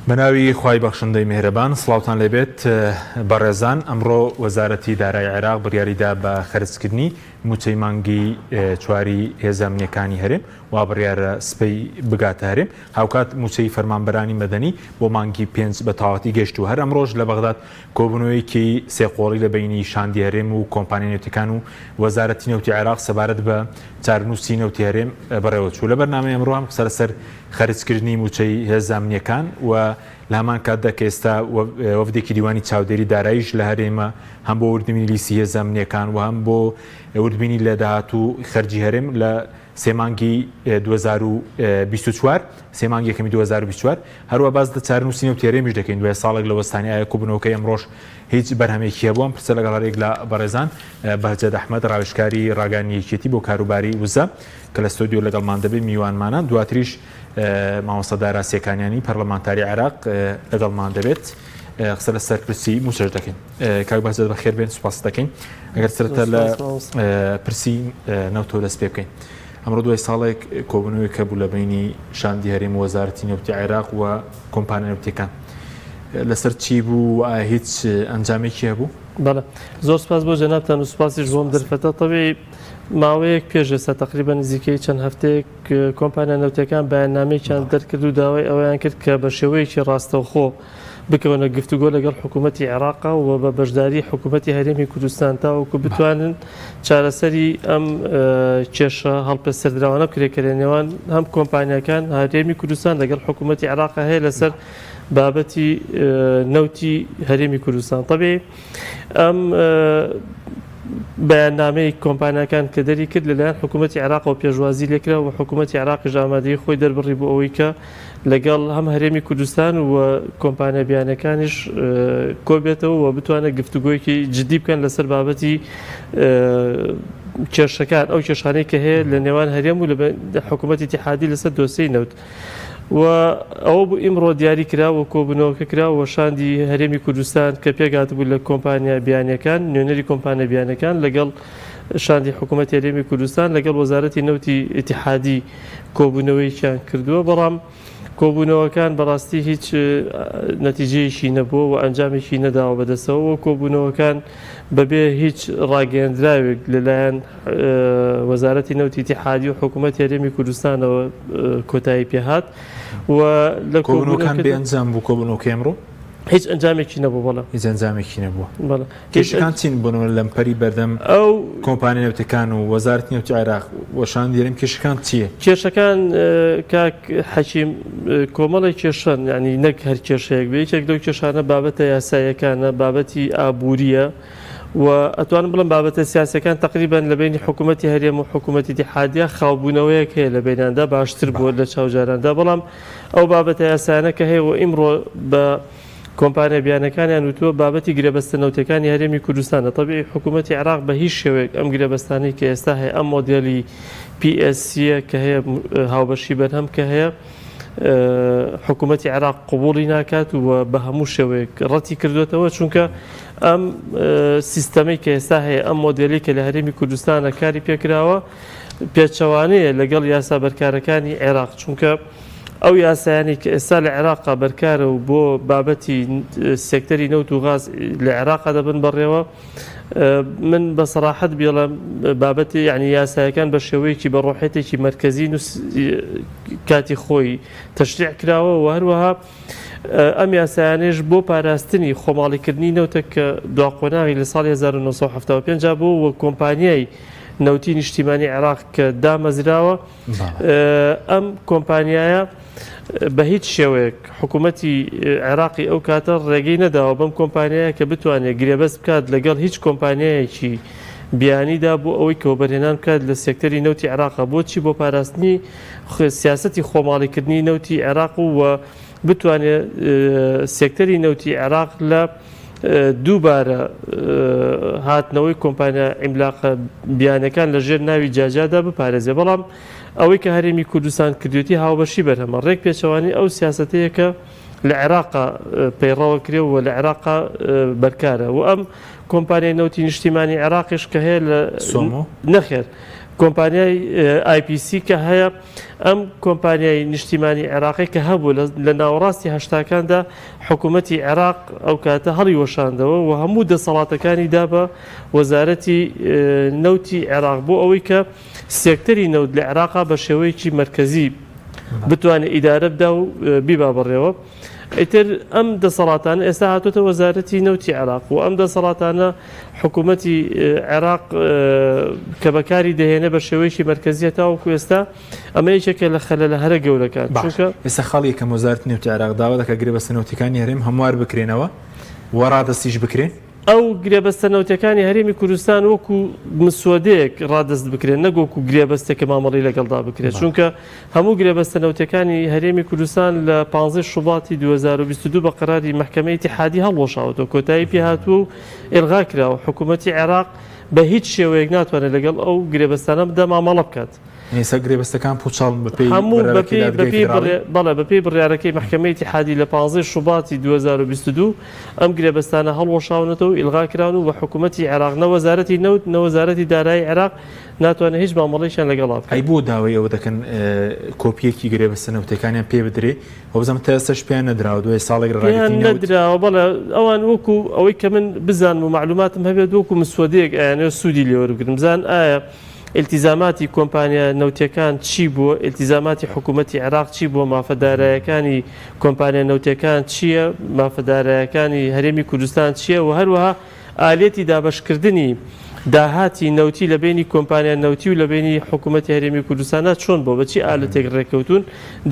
بەناوی خوای بەخشندەی میهرەبان سڵاوتان لێبێت بەڕێزان ئەمڕۆ وەزارەتی دارای عێراق بڕیاریدا بە خەرجکردنی مووچەی مانگی چواری هێزە ئەمنیەکانی هەرێم وا بڕیارە سبەی بگاتە هەرێم هاوکات مووچەی فەرمانبەرانی مەدەنی بۆ مانگی پێنج بە تەواوەتی گەشت و هەر ئەمڕۆش لە بەغداد کۆبوونەوەیەکی سێقۆڵی لە بەینی شاندی هەرێم و کۆمپانیا نەوتیەکان و وەزارەتی نەوتی عێراق سەبارەت بە چارەنووسی نەوتی هەرێم بەڕێوەچوو. لە بەرنامەی ئەمڕۆ هەم قسە لەسەر خەرجکردنی مووچەی هێزە ئەمنییەکان و لە هەمان کاتدا کە ئێستا وەفدێکی دیوانی چاودێری داراییش لە هەرێمە هەم بۆ وردبینی لیستی هێزە ئەمنییەکان و هەم بۆ وردبینی لە داهات و خەرجی هەرێم لە سێ مانگی 2024 سێ مانگی یەکەمی 2024 هەروە باس لە چارەنووسی نەوتی هەرێمیش دەکەین دوای ساڵێک لە وەستانی ئایا کۆبوونەوەکەی ئەمڕۆش هیچ بەرهەمێکی هەبوو ئەم پرسە لەگەڵ هەرێک لە بەڕێزان بەهجەت ئەحمەد ڕاوێژکاری ڕاگەیاندنی یەکێتی بۆ کاروباری وزە کە لە ستۆدیۆ لەگەڵمان دەبێت میوانمانە دواتریش مامۆستا دارا سێکانیانی پەرلەمانتاری عێراق لەگەڵمان دەبێت قسە لەسەر پرسی مووچەش دەکەین کاک بەهجەت بەخێر بێن سوپاس دەکەین ئەگەر سەرەتا لە پرسی نەوتەوە دەست پێ بکەین ئەمڕۆ دوای ساڵێک کۆبوونەوەی کە بوو لە بینی شاندی هەرێم و وەزارەتی نەوتی عێراق و کۆمپانیا نەوتیەکان لەسەر چی بوو و ئایا هیچ ئەنجامێکی هەبوو؟ بەڵێ زۆر سپاس بۆ جەنابتان و سپاسیش بۆم دەرفەتە تەبیعی ماوەیەک پێش ئێستا تقریبا نزیکەی چەند هەفتەیەک کۆمپانیا نەوتەکان بەیاننامەیەکیان دەرکرد و داوای ئەوەیان کرد کە بە شێوەیەکی ڕاستەوخۆ بکەونە گفتوگۆ لەگەڵ حکوومەتی عێراق و بە بەشداری حکوومەتی هەرێمی کوردستان تاوەکو بتوانن چارەسەری ئەم کێشە هەڵپەسێردراوانە بکرێت کە لە نێوان هەم کۆمپانیاکان هەرێمی کوردستان لەگەڵ حکوومەتی عێراق هەیە لەسەر بابەتی نەوتی هەرێمی کوردستان تەبیعی ئەم بەیاننامەی کۆمپانیاکان کە دەری کرد لەلایەن حکوومەتی عێراقەوە پێشوازی لێکرا و حکوومەتی عێراقیش ئامادەی خۆی دەربڕی بۆ ئەوەی کە لەگەڵ هەم هەرێمی کوردستان و کۆمپانیا بیانەکانیش کۆبێتەوە و بتوانێت گفتوگۆیەکی جدی بکەن لەسەر بابەتی کێشەکان ئەو کێشانەی کە هەیە لە نێوان هەرێم و لە حکوومەتی ئیتیحادی لەسەر دۆسیەی نەوت. و ئەوە بوو ئیمڕۆ دیاری کرا و کۆبوونەوەکە کرا و شاندی هەرێمی کوردستان کە پێکهاتبوو لە کۆمپانیا بیانیەکان نوێنەری کۆمپانیا بیانەکان لەگەڵ شاندی حکوومەتی هەرێمی کوردستان لەگەڵ وەزارەتی نەوتی ئیتیحادی کۆبوونەوەیەکیان کردووە بەڵام کۆبوونەوەکان بەڕاستی هیچ نەتیجەیەکی نەبووە و ئەنجامێکی نەداوە بەدەستەوە و کۆبوونەوەکان بەبێ هیچ ڕاگەیەندراوێک لەلایەن وەزارەتی نەوتی ئیتیحادی و حکوومەتی هەرێمی کوردستانەوە کۆتایی پێهات و لە کۆبوونەوەکان بێ ئەنجام بوو کۆبوونەوەکەی ئەمڕۆ هیچ ئەنجامێکی نەبوو بەڵێ هیچ ئەنجامێکی نەبووە بەڵێ کێشەکان چین بۆ نموونە لەمپەری بەردەم ئەو کۆمپانیا نەوتەکان و وەزارەتی نەوتی عێراق و شاندی هەرێم کێشەکان چییە؟ کێشەکان کاک حەکیم کۆمەڵێک کێشەن یانی نەک هەر کێشەیەک بێ یەکێک لەو کێشانە بابەتە یاساییەکانە بابەتی ئابوورییە و ئەتوانم بڵێم بابەتە سیاسەکان تقریبان لە بینی حکوومەتی هەرێم و حکوومەتی ئیتیحادیە خاوبوونەوەیەک هەیە لە بینیاندا باشتر بووە لە چاو جاراندا بەڵام ئەو بابەتە یاسایانە کە هەیە و ئیمڕۆ بە کۆمپانیا بیانەکانیان وتووە بابەتی گرێبەستە نەوتیەکانی هەرێمی کوردستانە، تەبیعی حکوومەتی عێراق بە هیچ شێوەیەک ئەم گرێبەستانەی کە ئێستا هەیە ئەم مۆدێلی PSC یە کە هەیە هاوبەشی بەرهەم کە هەیە حکوومەتی عێراق قبوڵی ناکات و بە هەموو شێوەیەک ڕەتی کردوێتەوە چونکە ئەم سیستەمەی کە ئێستا هەیە ئەم مۆدێلی کە لە هەرێمی کوردستانە کاری پێکراوە پێچەوانەیە لەگەڵ یاسا بەرکارەکانی عێراق چونکە ئەو یاسایانەی کە ئێستا لە عێراقا بەرکارە و بۆ بابەتی سێکتەری نەوت و غاز لە عێراقا دەبن بەڕێوە من بە سەراحەت بێڵم بابەتی یعنی یاسایەکان بە شێوەیەکی بە ڕۆحێتێکی مەرکەزی کاتی خۆی تەشریع کراوە و هەروەها ئەم یاسایانەیش بۆ پاراستنی خۆماڵیکردنی نەوتە کە دوا قۆناغی لە ساڵی 1975 بوو و کۆمپانیای نەوتی نیشتیمانی عێراق کە دامەزراوە ئەم کۆمپانیایە بە هیچ شێوەیەک حکوومەتی عێراقی ئەو کاتە ڕێگەی نەداوە بەم کۆمپانیایە کە بتوانێت گرێبەست بکات لەگەڵ هیچ کۆمپانیایەکی بیانیدا بۆ ئەوەی کە وەبەرهێنان بکات لە سێکتەری نەوتی عێراقا بۆچی بۆ پاراستنی سیاسەتی خۆماڵیکردنی نەوتی عێراق و بتوانێت سێکتەری نەوتی عێراق لە دووبارە هاتنەوەی کۆمپانیا عیملاقە بیانەکان لە ژێر ناوی جیاجیادا بپارێزێ بەڵام ئەوەی کە هەرێمی کوردستان کردوێتی هاوبەشی بەرهەمە ڕێک پێچەوانی ئەو سیاسەتەیە کە لە عێراقا پەیڕەوە کرێ و لە عێراقا بەرکارە و ئەم کۆمپانیای نەوتی نیشتیمانی عێراقیش کە هەیە لە سۆمۆ نەخێر. کۆمپانیای IPC کە هەیە ئەم کۆمپانیای نیشتیمانی عێراقی کە هەبوو لە ناوەڕاستی هەشتاکاندا حکوومەتی عێراق ئەو کاتە هەڵی وەشاندەوە و هەموو دەسەڵاتەکانی دا بە وەزارەتی نەوتی عێراق بۆ ئەوەی کە سێکتەری نەوت لە عێراقا بە شێوەیەکی مەرکەزی بتوانێت ئیدارە بدا و بیبا بەڕێوە. ئیتر ئەم دەسەڵاتانە ئێستا هاتۆتە وەزارەتی نەوتی عێراق و ئەم دەسەڵاتانە حکوومەتی عێراق کە بەکاری دەهێنێ بە شێوەیەکی مەرکەزیە تاوەکو ئێستا ئەمە یەکێکە لە خەلەلە هەرە گەورەکان چونکە ئێستا خاڵی یەکەم وەزارەتی نەوتی عێراق داوا دەکات گرێبەستە نەوتیەکانی هەرێم هەموار بکرێنەوە و ڕادەستیش بکرێن. ئەو گرێبەستە نەوتیەکانی هەرێمی کوردستان وەکو مسوەدەیەک ڕادەست بکرێن نەک وەکو گرێبەستێک کە مامەڵەی لەگەڵدا بکرێت چونکە هەموو گرێبەستە نەوتیەکانی هەرێمی کوردستان لە 15 شوباتی 2022 بە قەراری مەحکەمەی ئیتیحادی هەڵوەشاوەتەوە کۆتایی پێهاتووە و ئیلغا کراوە حکوومەتی عێراق بە هیچ شێوەیەک ناتوانێت لەگەڵ ئەو گرێبەستانە بدا مامەڵە بکات. ئێستا گرێبەستەکان پوچەڵن بەپێی هەموو بڕیارەکەی بەپێی دادگای بەپێی فیدراڵی؟ بڕێ بەڵێ بەپێی بڕیارەکەی مەحکەمەی ئیتیحادی لە 15 شوباتی 2022 ئەم گرێبەستانە هەڵوەشاونەتەوە و ئیلغا کراون و بە حکوومەتی عێراق نە وەزارەتی نەوت نە وەزارەتی دارایی عێراق ناتوانێت هیچ مامەڵەیەکیان لەگەڵا بکات. ئەی بۆ داوای ئەوە دەکەن کۆپییەکی گرێبەستە نەوتیەکانیان پێ بدرێ؟ وابزانم تا ئێستاش پێیان نەدراوە دوای ساڵێک لە پێیان ڕاگرتنی نەوت. نەدراوە بەڵێ ئەوان وەکو ئەوەی کە من بزانم و مەعلوماتم هەبێت وەکو مسوەدەیەک ئەیانەوێت سوودی لێ وەربگرن بزانن ئایا ئیلتیزاماتی کۆمپانیا نەوتیەکان چی بووە، ئیلتیزاماتی حکوومەتی عێراق چی بووە، مافە دارایەکانی کۆمپانیا نەوتیەکان چییە، مافە دارایەکانی هەرێمی کوردستان چییە و هەروەها ئالیەتی دابەشکردنی داهاتی نەوتی لە بەینی کۆمپانیا نەوتی و لە بەینی حکوومەتی هەرێمی کوردستاندا چۆن بووە، بە چی ئالەتێک ڕێککەوتوون،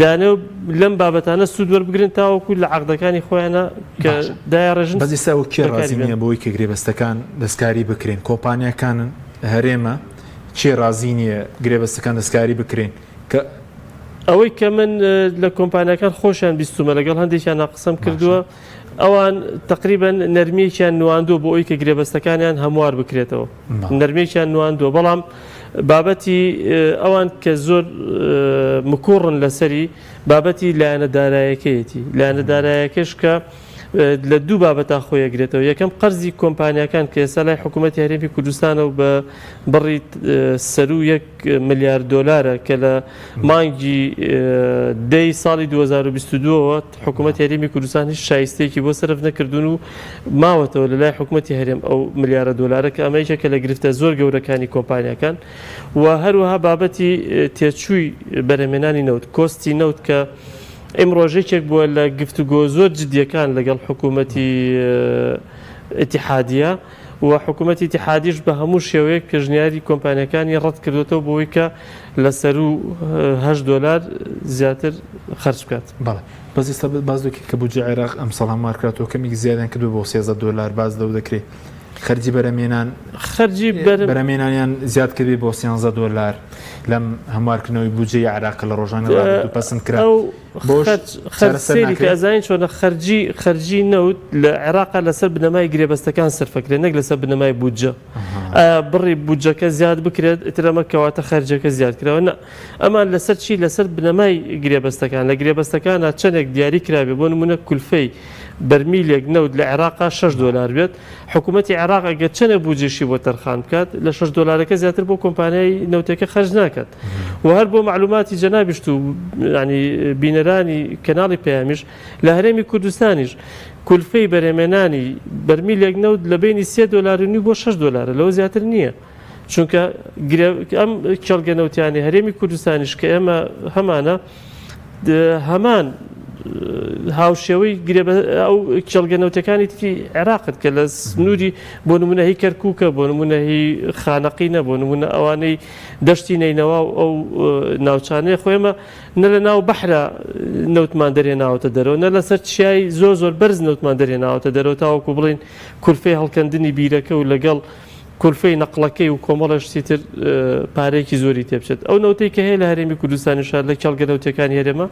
دەیانەوێت لەم بابەتانە سوود وەربگرن تاوەکو لە عەقدەکانی خۆیانا کە باشە دایاڕێژن بەس ئێستا ئەوە کێ بەکاری ڕازی بێنن. نییە بەوەی کە گرێبەستەکان دەستکاری بکرێن؟ کۆمپانیاکانن؟ هەرێمە کێ ڕازی نییە گرێبەستەکان دەستکاری بکرێن کە. ئەوەی کە من لە کۆمپانیاکان خۆشیان بیستومە لەگەڵ هەندێکیانا قسەم کردووە ئەوان تقریبا نەرمیەکیان نواندووە بۆ ئەوی کە گرێبەستەکانیان هەموار بکرێتەوە نەرمیەکیان نواندووە بەڵام بابەتی ئەوان کە زۆر مکوڕن لەسەری بابەتی لایەنە دارایەکەیەتی لایەنە دارایەکەش کە لە دوو بابەتا خۆی ئەگرێتەوە، یەکەم قەرزی کۆمپانیاکان کە ئێستا لای حکوومەتی هەرێمی کوردستانە و بە بڕی سەروو یەک ملیار دۆلارە کە لە مانگی دەی ساڵی 2022ەوە حکوومەتی هەرێمی کوردستان هیچ شایستەیەکی بۆ سەرف نەکردوون و ماوەتەوە لە لای حکوومەتی هەرێم ئەو ملیارە دۆلارە کە ئەمە یەکێکە لە گرفتە زۆر گەورەکانی کۆمپانیاکان و هەروەها بابەتی تێچووی بەرهەمهێنانی نەوت کۆستی نەوت کە ئیمڕۆش یەکێک بووە لە گفتوگۆ زۆر جدییەکان لەگەڵ حکوومەتی ئیتیحادیە و حکوومەتی ئیتیحادیش بە هەموو شێوەیەک پێشنیاری کۆمپانیاکانی ڕەت کردوێتەوە بۆی کە لە سەروو 8 دۆلار زیاتر خەرج بکات. بەڵێ بەس ئێستا باس دەکرێت کە بودجەی عێراق ئەمساڵ هەموار کراتەوە کەمێک زیادیان کردووە بۆ 13 دۆلار باس لەوە دەکرێت خەرجی بەرهەمهێنان خەرجی بەرهەمهێنانیان زیاد کردبێ بۆ 13 دۆلار لەم هەموارکردنەوەی بودجەی عێراق لە ڕۆژانی ڕابردوو پەسند کرا بۆش چارەسەر ناکرێت؟ ئەزانین چۆنە خەرجی خەرجی نەوت لە عێراقا لەسەر بنەمای گرێبەستەکان سەرفەکرێت نەک لەسەر بنەمای بودجە بڕی بودجەکە زیاد بکرێت ئیتر ئەمە کەواتە خەرجەکە زیاد کراوە نا ئەمان لەسەر چی لەسەر بنەمای گرێبەستەکان لە گرێبەستەکانە چەندێک دیاری کرابێ بۆ نمونە کولفەی بەرمیلێک نەوت لە عێراقا 6 دۆلار بێت حکوومەتی عێراق ئەگەر چەندێک بودجەشی بۆ تەرخان بکات لە 6 دۆلارەکە زیاتر بۆ کۆمپانیای نەوتەکە خەرج ناکات و هەر بۆ معلوماتی جەنابیشت و ینی بینەرانی کەناڵی پەیامیش لە هەرێمی کوردستانیش کولفەی بەرهەمێنانی بەرمیلێک نەوت لە بینی 3 دۆلار و نیو بۆ 6 دۆلارە لەوە زیاتر نییە. چونکە ئەم کێڵگە نەوتیانەی هەرێمی کوردستانیش کە ئێمە هەمانە هەمان هاوشێوەی ئەو کێڵگە نەوتەکانی تری عێراقت کە لە سنووری بۆ نمونە هی کەرکووکە بۆ نمونە هی خانەقینە بۆ نمونە ئەوانەی دەشتی نەینەوا و ئەو ناوچانەیە خۆێمە نە لە ناو بەحرە نەوتمان دەرهێناوەتە دەرەوە نە لەسەر چیای زۆر زۆر بەرز نەوتمان دەرهێناوەتە دەرەوە تاوەکو بڵین کولفەی هەڵکەندنی بیرەکە و لەگەڵ کولفەی نەقڵەکەی و کۆمەڵێ شتی تر پارەیەکی زۆری تێبچێت. ئەو نەوتەی کە هەیە لە هەرێمی کوردستانیشا لە کێڵگە نەوتیەکانی هەرێمە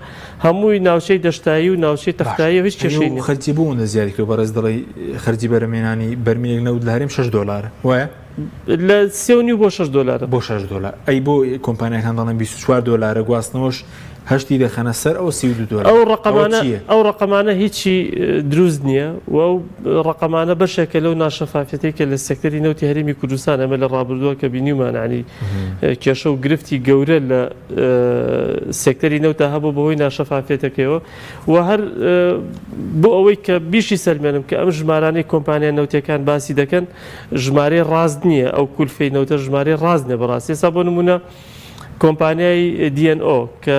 هەمووی ناوچەی دەشتایی و ناوچەی باشە تەختایی و هیچ ئەی کێشەی ئەو نیە. خەرجیە بۆ ئەوەندە زیادی کردوە بەڕێز دەڵێی خەرجی بەرهەمهێنانی بەرمیلێک نەوت لە هەرێم شەش دۆلارە وایە؟ لە سێ و نیو بۆ شەش دۆلارە. بۆ شەش دۆلار ئەی بۆ کۆمپانیاکان دەڵێن 24 دۆلارە گواستنەوەش هەشتی دەخەنە سەر ئەو 32 دۆلار. ئەو ڕەقەمانە ئەو ڕەقەمانە هیچی دروست نییە و ئەو ڕەقەمانە بەشێکە لەو ناشەفافیەتەی کە لە سێکتەری نەوتی هەرێمی کوردستان ئەمە لە ڕابردووە کە بینیومان ینی کێشە و گرفتی گەورە لە سێکتەری نەوتا هەبوو بەهۆی ناشەفافیەتەکەیەوە و هەر بۆ ئەوەی کە بیشی سەلمێنم کە ئەم ژمارانەی کۆمپانیا نەوتیەکان باسی دەکەن ژمارەی ڕاست نییە ئەو کولفەی نەوتە ژمارەی ڕاست نیە بەڕاستی ئێستا بۆ نمونە کۆمپانیای DNO کە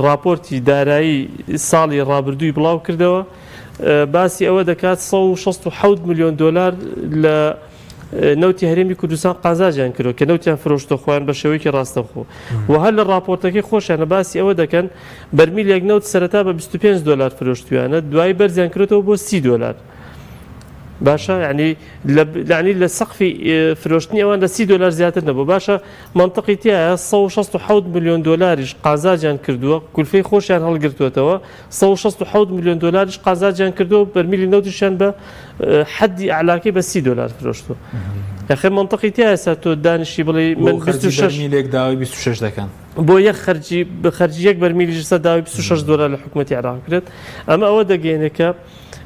ڕاپۆرتی دارایی ساڵی ڕابردووی بڵاو کردەوە باسی ئەوە دەکات 167 ملیۆن دۆلار لە نەوتی هەرێمی کوردستان قازاجیان کردوە کە نەوتیان فرۆشتوە خۆیان بە شێوەیەکی ڕاستەوخۆ و هەر لە ڕاپۆرتەکەی خۆشیانە باسی ئەوە دەکەن بەرمیلێک نەوت سەرەتا بە 25 دۆلار فرۆشتویانە دوایی بەرزیان کردەوە بۆ 30 دۆلار باشە یعنی لە لە سەقفی فرۆشتنی ئەوان لە 30 دۆلار زیاتر نەبوو باشە منطقی تایە 167 میلیۆن دۆلاریش قازاجیان کردووە کولفەی خۆشیان هەڵگرتووەتەوە 167 میلیۆن دۆلاریش قازاجیان کردووە بەرمیلی نەوتیشیان بە حەدی ئەعلاکەی بە 30 دۆلار فرۆشتووە یاخێ منطقی تایە سا تۆ دانیشی بڵێ من 26 بەرمیلێک داوای 26 دەکەن بۆ یەک خەرجی خەرجی یەک بەرمیلیش سە داوای 26 دۆلار لە حکوومەتی عێراق کرێت ئەمە ئەوە دەگەیەنێ کە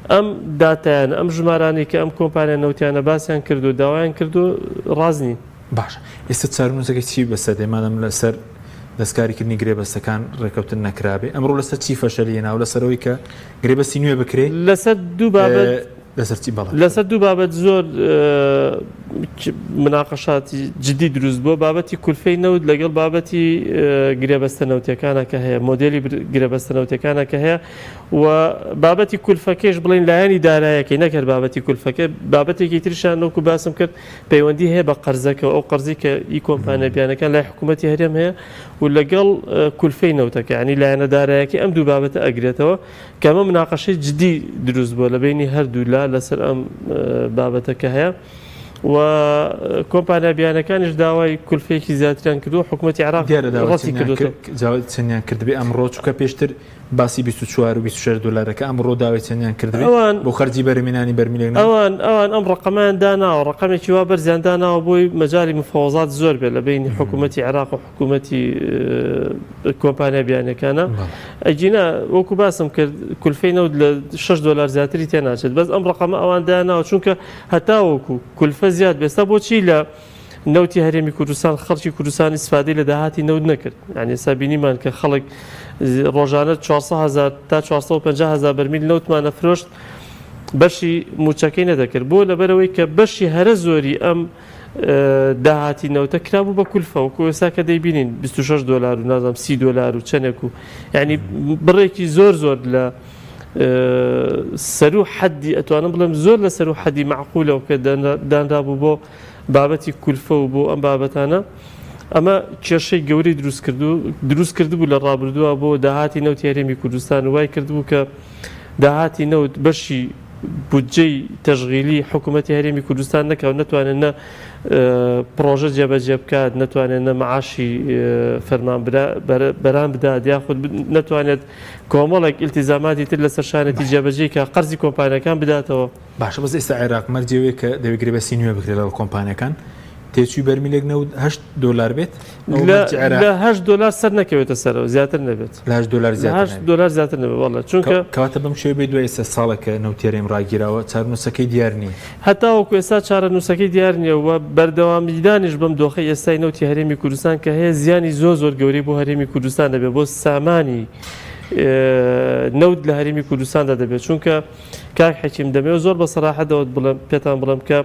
ئەم داتایانە ئەم ژمارانەی کە ئەم کۆمپانیا نەوتیانە باسیان کردو داوایان کردو ڕاست نین. باشە ئێستا چارەنووسەکەی چی بەسەر دێ مادام لەسەر دەستکاریکردنی گرێبەستەکان ڕێکەوتن نەکرابێ ئەمڕۆ لەسەر چی فەشەلی هێناوە لەسەر ئەوەی کە گرێبەستی نوێ بکرێ لەسەر دوو بابەت لەسەر چی بەڵێ لەسەر دوو بابەت زۆر مناقەشاتی جدی دروست بووە بابەتی کولفەی نەوت لەگەڵ بابەتی گرێبەستە نەوتیەکانە کە هەیە مۆدێلی گرێبەستە نەوتیەکانە کە هەیە و بابەتی کولفەکەیش بڵێین لایەنی دارایەکەی نەک هەر بابەتی کولفەکە بابەتێکی تریشان وەکو باسم کرد پەیوەندی هەیە بە قەرزەکەوە ئەو قەرزی کە ئی کۆمپانیا بیانەکان لای حکوومەتی هەرێم هەیە و لەگەڵ کولفەی نەوتەکە ینی لایەنە دارایەکەی ئەم دوو بابەتە ئەگرێتەوە کە ئەمە مناقەشەی جدی دروست بووە لە بینی هەردوو لا لەسەر ئەم بابەتە کە هەیە و کۆمپانیا بیانەکانیش داوای کولفەیەکی زیاتریان کردو حکوومەتی عێراق دیارە ڕەتی کردووە چەندیان کردبێ ئەمڕۆ چونکە پێشتر باسی 24 و 26 دۆلارەکە ئەمڕۆ داوای چەندیان کردبێ ئەوان بۆ خەرجی بەرهەمهێنانی بەرمیلێک نەوت؟ ئەوان ئەوان ئەم ڕەقەمەیان داناوە، ڕەقەمێکی وا بەرزیان داناوە بۆی مەجالی مفاوەزات زۆر بێت لە بەینی حکوومەتی عێراق و حکوومەتی کۆمپانیا بیانیەکانە. ئەگینا وەکو باسم کرد کولفەی نەوت لە 6 دۆلار زیاتری تێ ناچێت بەس ئەم ڕەقەمە ئەوان دایانناوە چونکە هەتاوەکو کولفە زیاد بێ ئێستا بۆچی لە نەوتی هەرێمی کوردستان خەڵکی کوردستان ئیسفادەی لە داهاتی نەوت نەکرد یعنی ئێستا بینیمان کە خەڵک ڕۆژانە 400 هەزار تا 450 هەزار بەرمیل نەوتمان ئەفرۆشت بەشی موچەکەی نەدەکرد بۆ لەبەرەوەی کە بەشی هەرە زۆری ئەم داهاتی نەوتە کرابوو بە کولفە وەکو ئێستا کە دەیبینین 26 دۆلار و نازانم 30 دۆلار و چەندێک و یعنی بڕێکی زۆر زۆر لە سەرو حەدی ئەتوانم بڵێم زۆر لە سەرو حەدی مەعقولەوە کە دانرابوو بۆ بابەتی کولفە و بۆ ئەم بابەتانە ئەمە کێشەی گەورەی دروست کردو دروست کردبوو لە ڕابردووە بۆ داهاتی نەوتی هەرێمی کوردستان وای کردبوو کە داهاتی نەوت بەشی بودجەی تەشغیلی حکوومەتی هەرێمی کوردستان نەکا و نەتوانێت نە پڕۆژە جێبەجێ بکات نەتوانێت نە معاشی فەرمانبەران بدات یاخود نەتوانێت کۆمەڵێک ئیلتیزاماتی تر لەسەر شانێتی جێبەجێی کە قەرزی کۆمپانیاکان بداتەوە. باشە بەس ئێستا عێراق مەرجی ئەوەیە کە دەبێت گرێبەستی نوێ بکرێت لەگەڵ کۆمپانیاکان تێچووی بەرمیلێک نەوت هەشت دۆلار بێت ئەوە لە مەرجی عێراق لە هەشت دۆلار سەر نەکەوێتە سەرەوە زیاتر نەبێت لە هەشت دۆلار لە زیاتر هەشت نەبێت دۆلار زیاتر نەبێت بەڵێ چونکە کەواتە بەم شێوەیە بێت دوای ئێستا ساڵێکە نەوتی هەرێم ڕاگیراوە چارەنووسەکەی دیار نییە. هەتاوەکو ئێستا چارەنووسەکەی دیار نییە و بەردەوامیدانیش بەم دۆخەی ئێستای نەوتی هەرێمی کوردستان کە هەیە زیانی زۆر زۆر گەورەی بۆ هەرێمی کوردستان دەبێت بۆ سامانی نەوت لە هەرێمی کوردستاندا دەبێت چونکە کاک حەکیم دەمەوێت زۆر بە سەراحەتەوە بڵێم پێتان بڵێم کە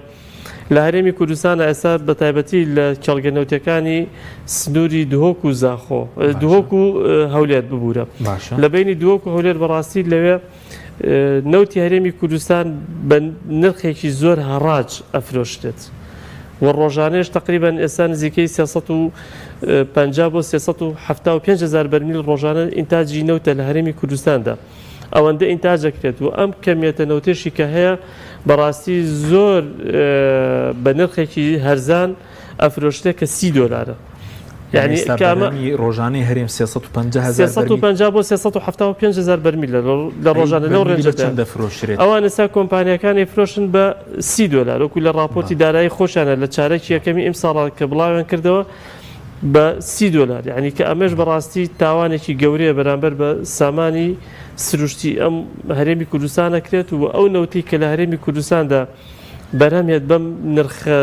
لە هەرێمی کوردستان ئێستا بە تایبەتی لە کێڵگە نەوتەکانی سنووری دهۆک و زاخۆ دهۆک و هەولێر ببوورە لە بینی دهۆک و هەولێر بەڕاستی لەوێ نەوتی هەرێمی کوردستان بە نرخێکی زۆر هەڕاج ئەفرۆشرێت و ڕۆژانەیش تقریبان ئێستا نزیکەی 350 بۆ 375 هزار بەرمیل ڕۆژانە ئینتاجی نەوتە لە هەرێمی کوردستاندا. ئەوەندە ئینتاج دەکرێت و ئەم کەمیەتە نەوتێشی کە هەیە بەڕاستی زۆر بە نرخێکی هەرزان ئەفرۆشرێت کە 30 دۆلارە. یعنی کامە ڕۆژانەی هەرێم 350 هەزار 350 بۆ 375 هەزار بەرمیل لە ڕۆژانە لەو ڕێنجە چەند دەفرۆشرێت ئەوان ئێستا کۆمپانیاکانی فرۆشن بە 30 دۆلار وەکو لە ڕاپۆرتی دارایی خۆشیانە لە چارەکی یەکەمی ئیمساڵ کە بڵاویان کردەوە. بە 30 دۆلار یعنی کە ئەمەش بەڕاستی تاوانێکی گەورەیە بەرامبەر بە سامانی سروشتی ئەم هەرێمی کوردستان ئەکرێت و ئەو نەوتی کە لە هەرێمی کوردستاندا بەرهەم یەت بەم نرخە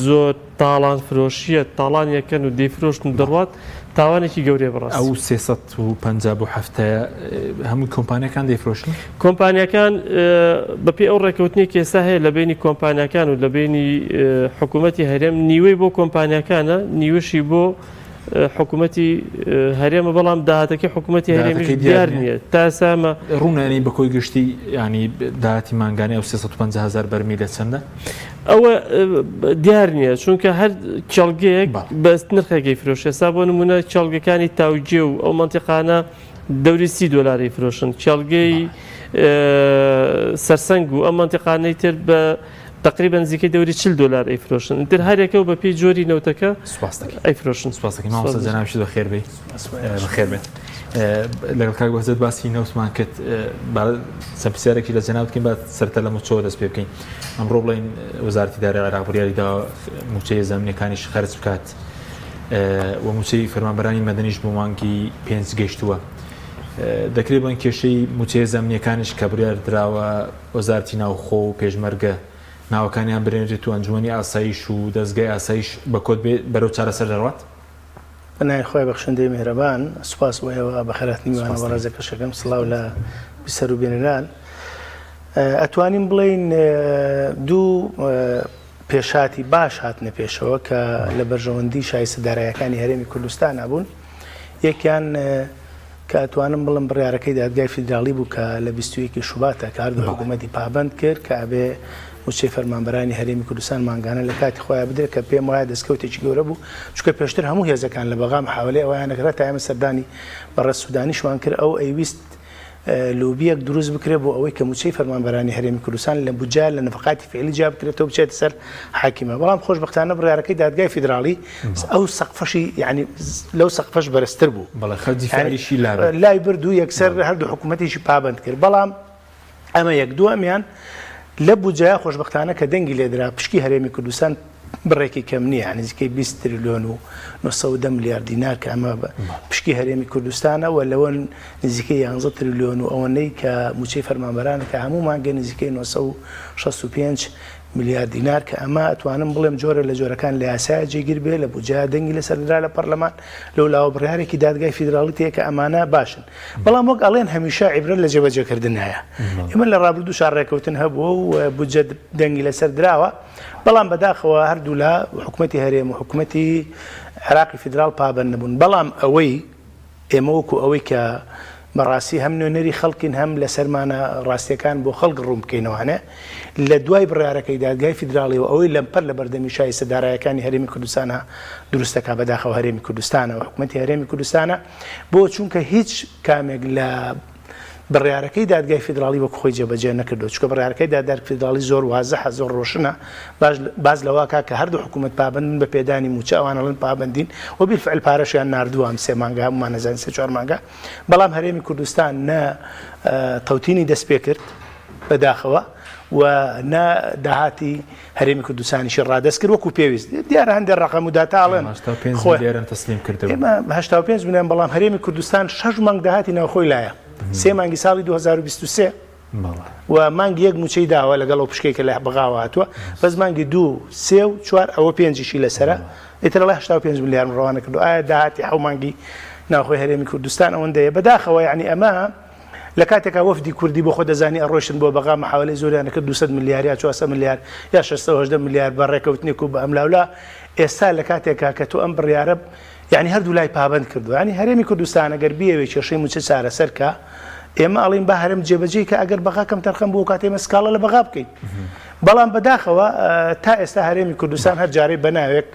زۆر تاڵان فرۆشیە تاڵان یەکەن و دەیفرۆشن و دەڕوات تاوانێکی گەورەیە بەڕاستی. ئەو 350 بۆ هەفتەیە هەموو کۆمپانیەکان دەیفرۆشن؟ کۆمپانیەکان بەپێی ئەو ڕێکەوتنەی کە ئێستا هەیە لە بەینی کۆمپانیاکان و لە بەینی حکوومەتی هەرێم نیوەی بۆ کۆمپانیاکانە نیوەشی بۆ حکوومەتی هەرێمە بەڵام داهاتەکەی حکوومەتی هەرێمیش دیار نییە تا ئێستا ئەمە ڕوونە یانی بە کۆی گشتی یانی داهاتی مانگانەی ئەو 350 هەزار بەرمیلە چەندە؟ ئەوە دیار نییە چونکە هەر کێڵگەیەک بە نرخێکی فرۆش ئێستا بۆ نمونە کێڵگەکانی تاوگێ و ئەو مەنتیقانە دەوری 30 دۆلاری فرۆشن کێڵگەی سەرسەنگ و ئەم مەنتیقانەی تر بە تەقریبەن نزیکەی دەوری 40 دۆلار ئەیفرۆشن ئیتر هەر یەکە و بەپێی جۆری نەوتەکە سوپاس دەکەین ئەیفرۆشن. سوپاس دەکەین مامۆستا جەنابیشت بەخێر بێی. بەخێر بێت. لەگەڵ کاک بەهجەت باسی نەوتمان کرد با چەند پرسیارێکی لە جەنابت بکەین با سەرەتا لە مووچەوە دەست پێ بکەین ئەمڕۆ بڵێین وەزارەتی دارایی عێراق بڕیاری داوە مووچەی زامنیەکانیش خەرج بکات و مووچەی فەرمانبەرانی مەدەنیش بۆ مانگی پێنج گەیشتووە دەکرێت بڵێن کێشەی مووچەی زامنیەکانیش کە بڕیار دراوە وەزارەتی ناوخۆ و پێشمەرگە ناوەکانیان برێنرێت و ئەنجومەنی ئاسایش و دەزگای ئاسایش بە کۆت بێ بەرەو چارەسەر دەڕوات؟ بە ناوی خوای بەخشندەی میهرەبان، سوپاس بۆ ئێوە، بەخێرهاتنی میوانە بەڕێزەکەش ئەکەم، سڵاو لە بیسەر و بینەران. ئەتوانین بڵێین دوو پێشهاتی باش هاتنە پێشەوە کە لە بەرژەوەندی شایستە دارایەکانی هەرێمی کوردستانا بوون. یەکیان کە ئەتوانم بڵێم بڕیارەکەی دادگای فیدراڵی بوو کە لە 21 شوباتە کە هەردوو حکوومەتی پابەند کرد کە ئەبێ مووچەی فەرمانبەرانی هەرێمی کوردستان مانگانە لە کاتی خۆیان بدرێت کە پێم وایە دەستکەوتێکی گەورە بوو چونکە پێشتر هەموو هێزەکان لە بەغا محاولەی ئەوەیان نەکرد تا ئێمە سەردانی بەڕێز سودانیشمان کرد ئەو ئەیویست لۆبییەک دروست بکرێت بۆ ئەوەی کە مووچەی فەرمانبەرانی هەرێمی کوردستان لە بودجە لە نەفەقاتی فیعلی جیا بکرێتەوە بچێتە سەر حاکیمە بەڵام خۆشبەختانە بڕیارەکەی دادگای فیدراڵی ئەو سەقفەشی یعنی لەو سەقفەش بەرزتر بوو بەڵێ خەرجی فعلیشی لا برد. لای برد و یەکسەر هەردوو حکوومەتیشی پابەند کرد بەڵام ئەمە یەک دووەمیان لە بودجەیا خۆشبەختانە کە دەنگی لێدرا پشکی هەرێمی کوردستان بڕێکی کەم نییە نزیکەی 20 تریلیۆن و 910 ملیار دینار کە ئەمە پشکی هەرێمی کوردستانە و لەوە نزیکەی 11 تریلیۆن و ئەوەنەی کە موچەی فەرمانبەرانە کە هەموو مانگە نزیکەی 965 ملیار دینار کە ئەمە ئەتوانم بڵێم جۆرە لە جۆرەکان لە یاسایە جێگیر بێ لە بودجەیا دەنگی لەسەر درا لە پەرلەمان لەو لاوە بڕیارێکی دادگای فیدراڵی تێ کە ئەمانە باشن بەڵام وەک ئەڵێن هەمیشە عیبرەت لە جێبەجێکردن هەیە ئێمە لە ڕابردووشا ڕێکەوتن هەبووە و بودجە دەنگی لەسەر دراوە بەڵام بەداخەوە هەردوولا حکومەتی هەرێم و حکومەتی عێراقی فیدراڵ پابەند نەبوون بەڵام ئەوەی ئێمە وەکو ئەوەی کە بەڕاستی هەم نوێنەری خەڵکین هەم لەسەرمانە ڕاستیەکان بۆ خەڵک ڕوون بکەینەوانێ لە دوای بڕیارەکەی دادگای فیدراڵی و ئەوەی لەمپەر لە بەردەمی شایستە دارایەکانی هەرێمی کوردستانە دروستەکە بەداخەوە هەرێمی کوردستانە و حکومەتی هەرێمی کوردستانە بۆ چونکە هیچ کامێک لە بڕیارەکەی دادگای فیدراڵی وەک خۆی جێبەجێ نەکردووە، چونکە بڕیارەکەی دادگای فیدراڵی زۆر وازحە، زۆر ڕۆشنە، باش باس لەوە کا کە هەردوو حکوومەت پابەند بن بە پێدانی مووچە، ئەوان ئەڵێن پابەندین و بیلفعل پارەشیان ناردووە ئەم سێ مانگە، هەموومان ئەزانین سێ چوار مانگە، بەڵام هەرێمی کوردستان نە تەوتینی دەست پێ کرد بەداخەوە و نە داهاتی هەرێمی کوردستانیشی ڕادەست کرد وەکو پێویست دیارە هەندێک ڕقم و داتا ئەڵێن خۆیان تەسلیم کردەوە ئێمە 85 ملیۆن بەڵام هەرێمی کوردستان شەش مانگ داهاتی ناوخۆی لایە سێ مانگی ساڵی 2023 و مانگی یەک موچەی داوە لەگەڵ ئەو پشکەی کە لە بەغاوە هاتووە بەس مانگی دوو سێ و چوار ئەوە پێنجیشی لەسرە ئیتر ئەڵێ 85 ملیارم ڕەوانە کردو ئایا داهاتی حەو مانگی ناوخۆی هەرێمی کوردستان ئەوەندەیە بەداخەوە یعنی ئەمە لە کاتێکا وەفدی کوردی بۆ خۆ دەزانی ئەڕۆیشتن بۆ بەغا محاوەلەی زۆریان ئەکرد 200 ملیار یا 400 ملیار یا 618 ملیار بە ڕێکەوتنێک و بە ئەملاولا ئێستا لە کاتێکا کە تۆ ئەم بڕیارە یعنی هەردوو لای پابەند کردو یعنی هەرێمی کوردستان ئەگەر بیەوێ کێشەی مووچە چارەسەر کا ئێمە ئەڵین با هەرێم جێبەجێی کە ئەگەر بەغا کەم تەرخەم بوو کاتێ ئێمە سکاڵا لە بەغا بکەین بەڵام بەداخەوە تا ئێستا هەرێمی کوردستان هەر جارەی بە ناوێک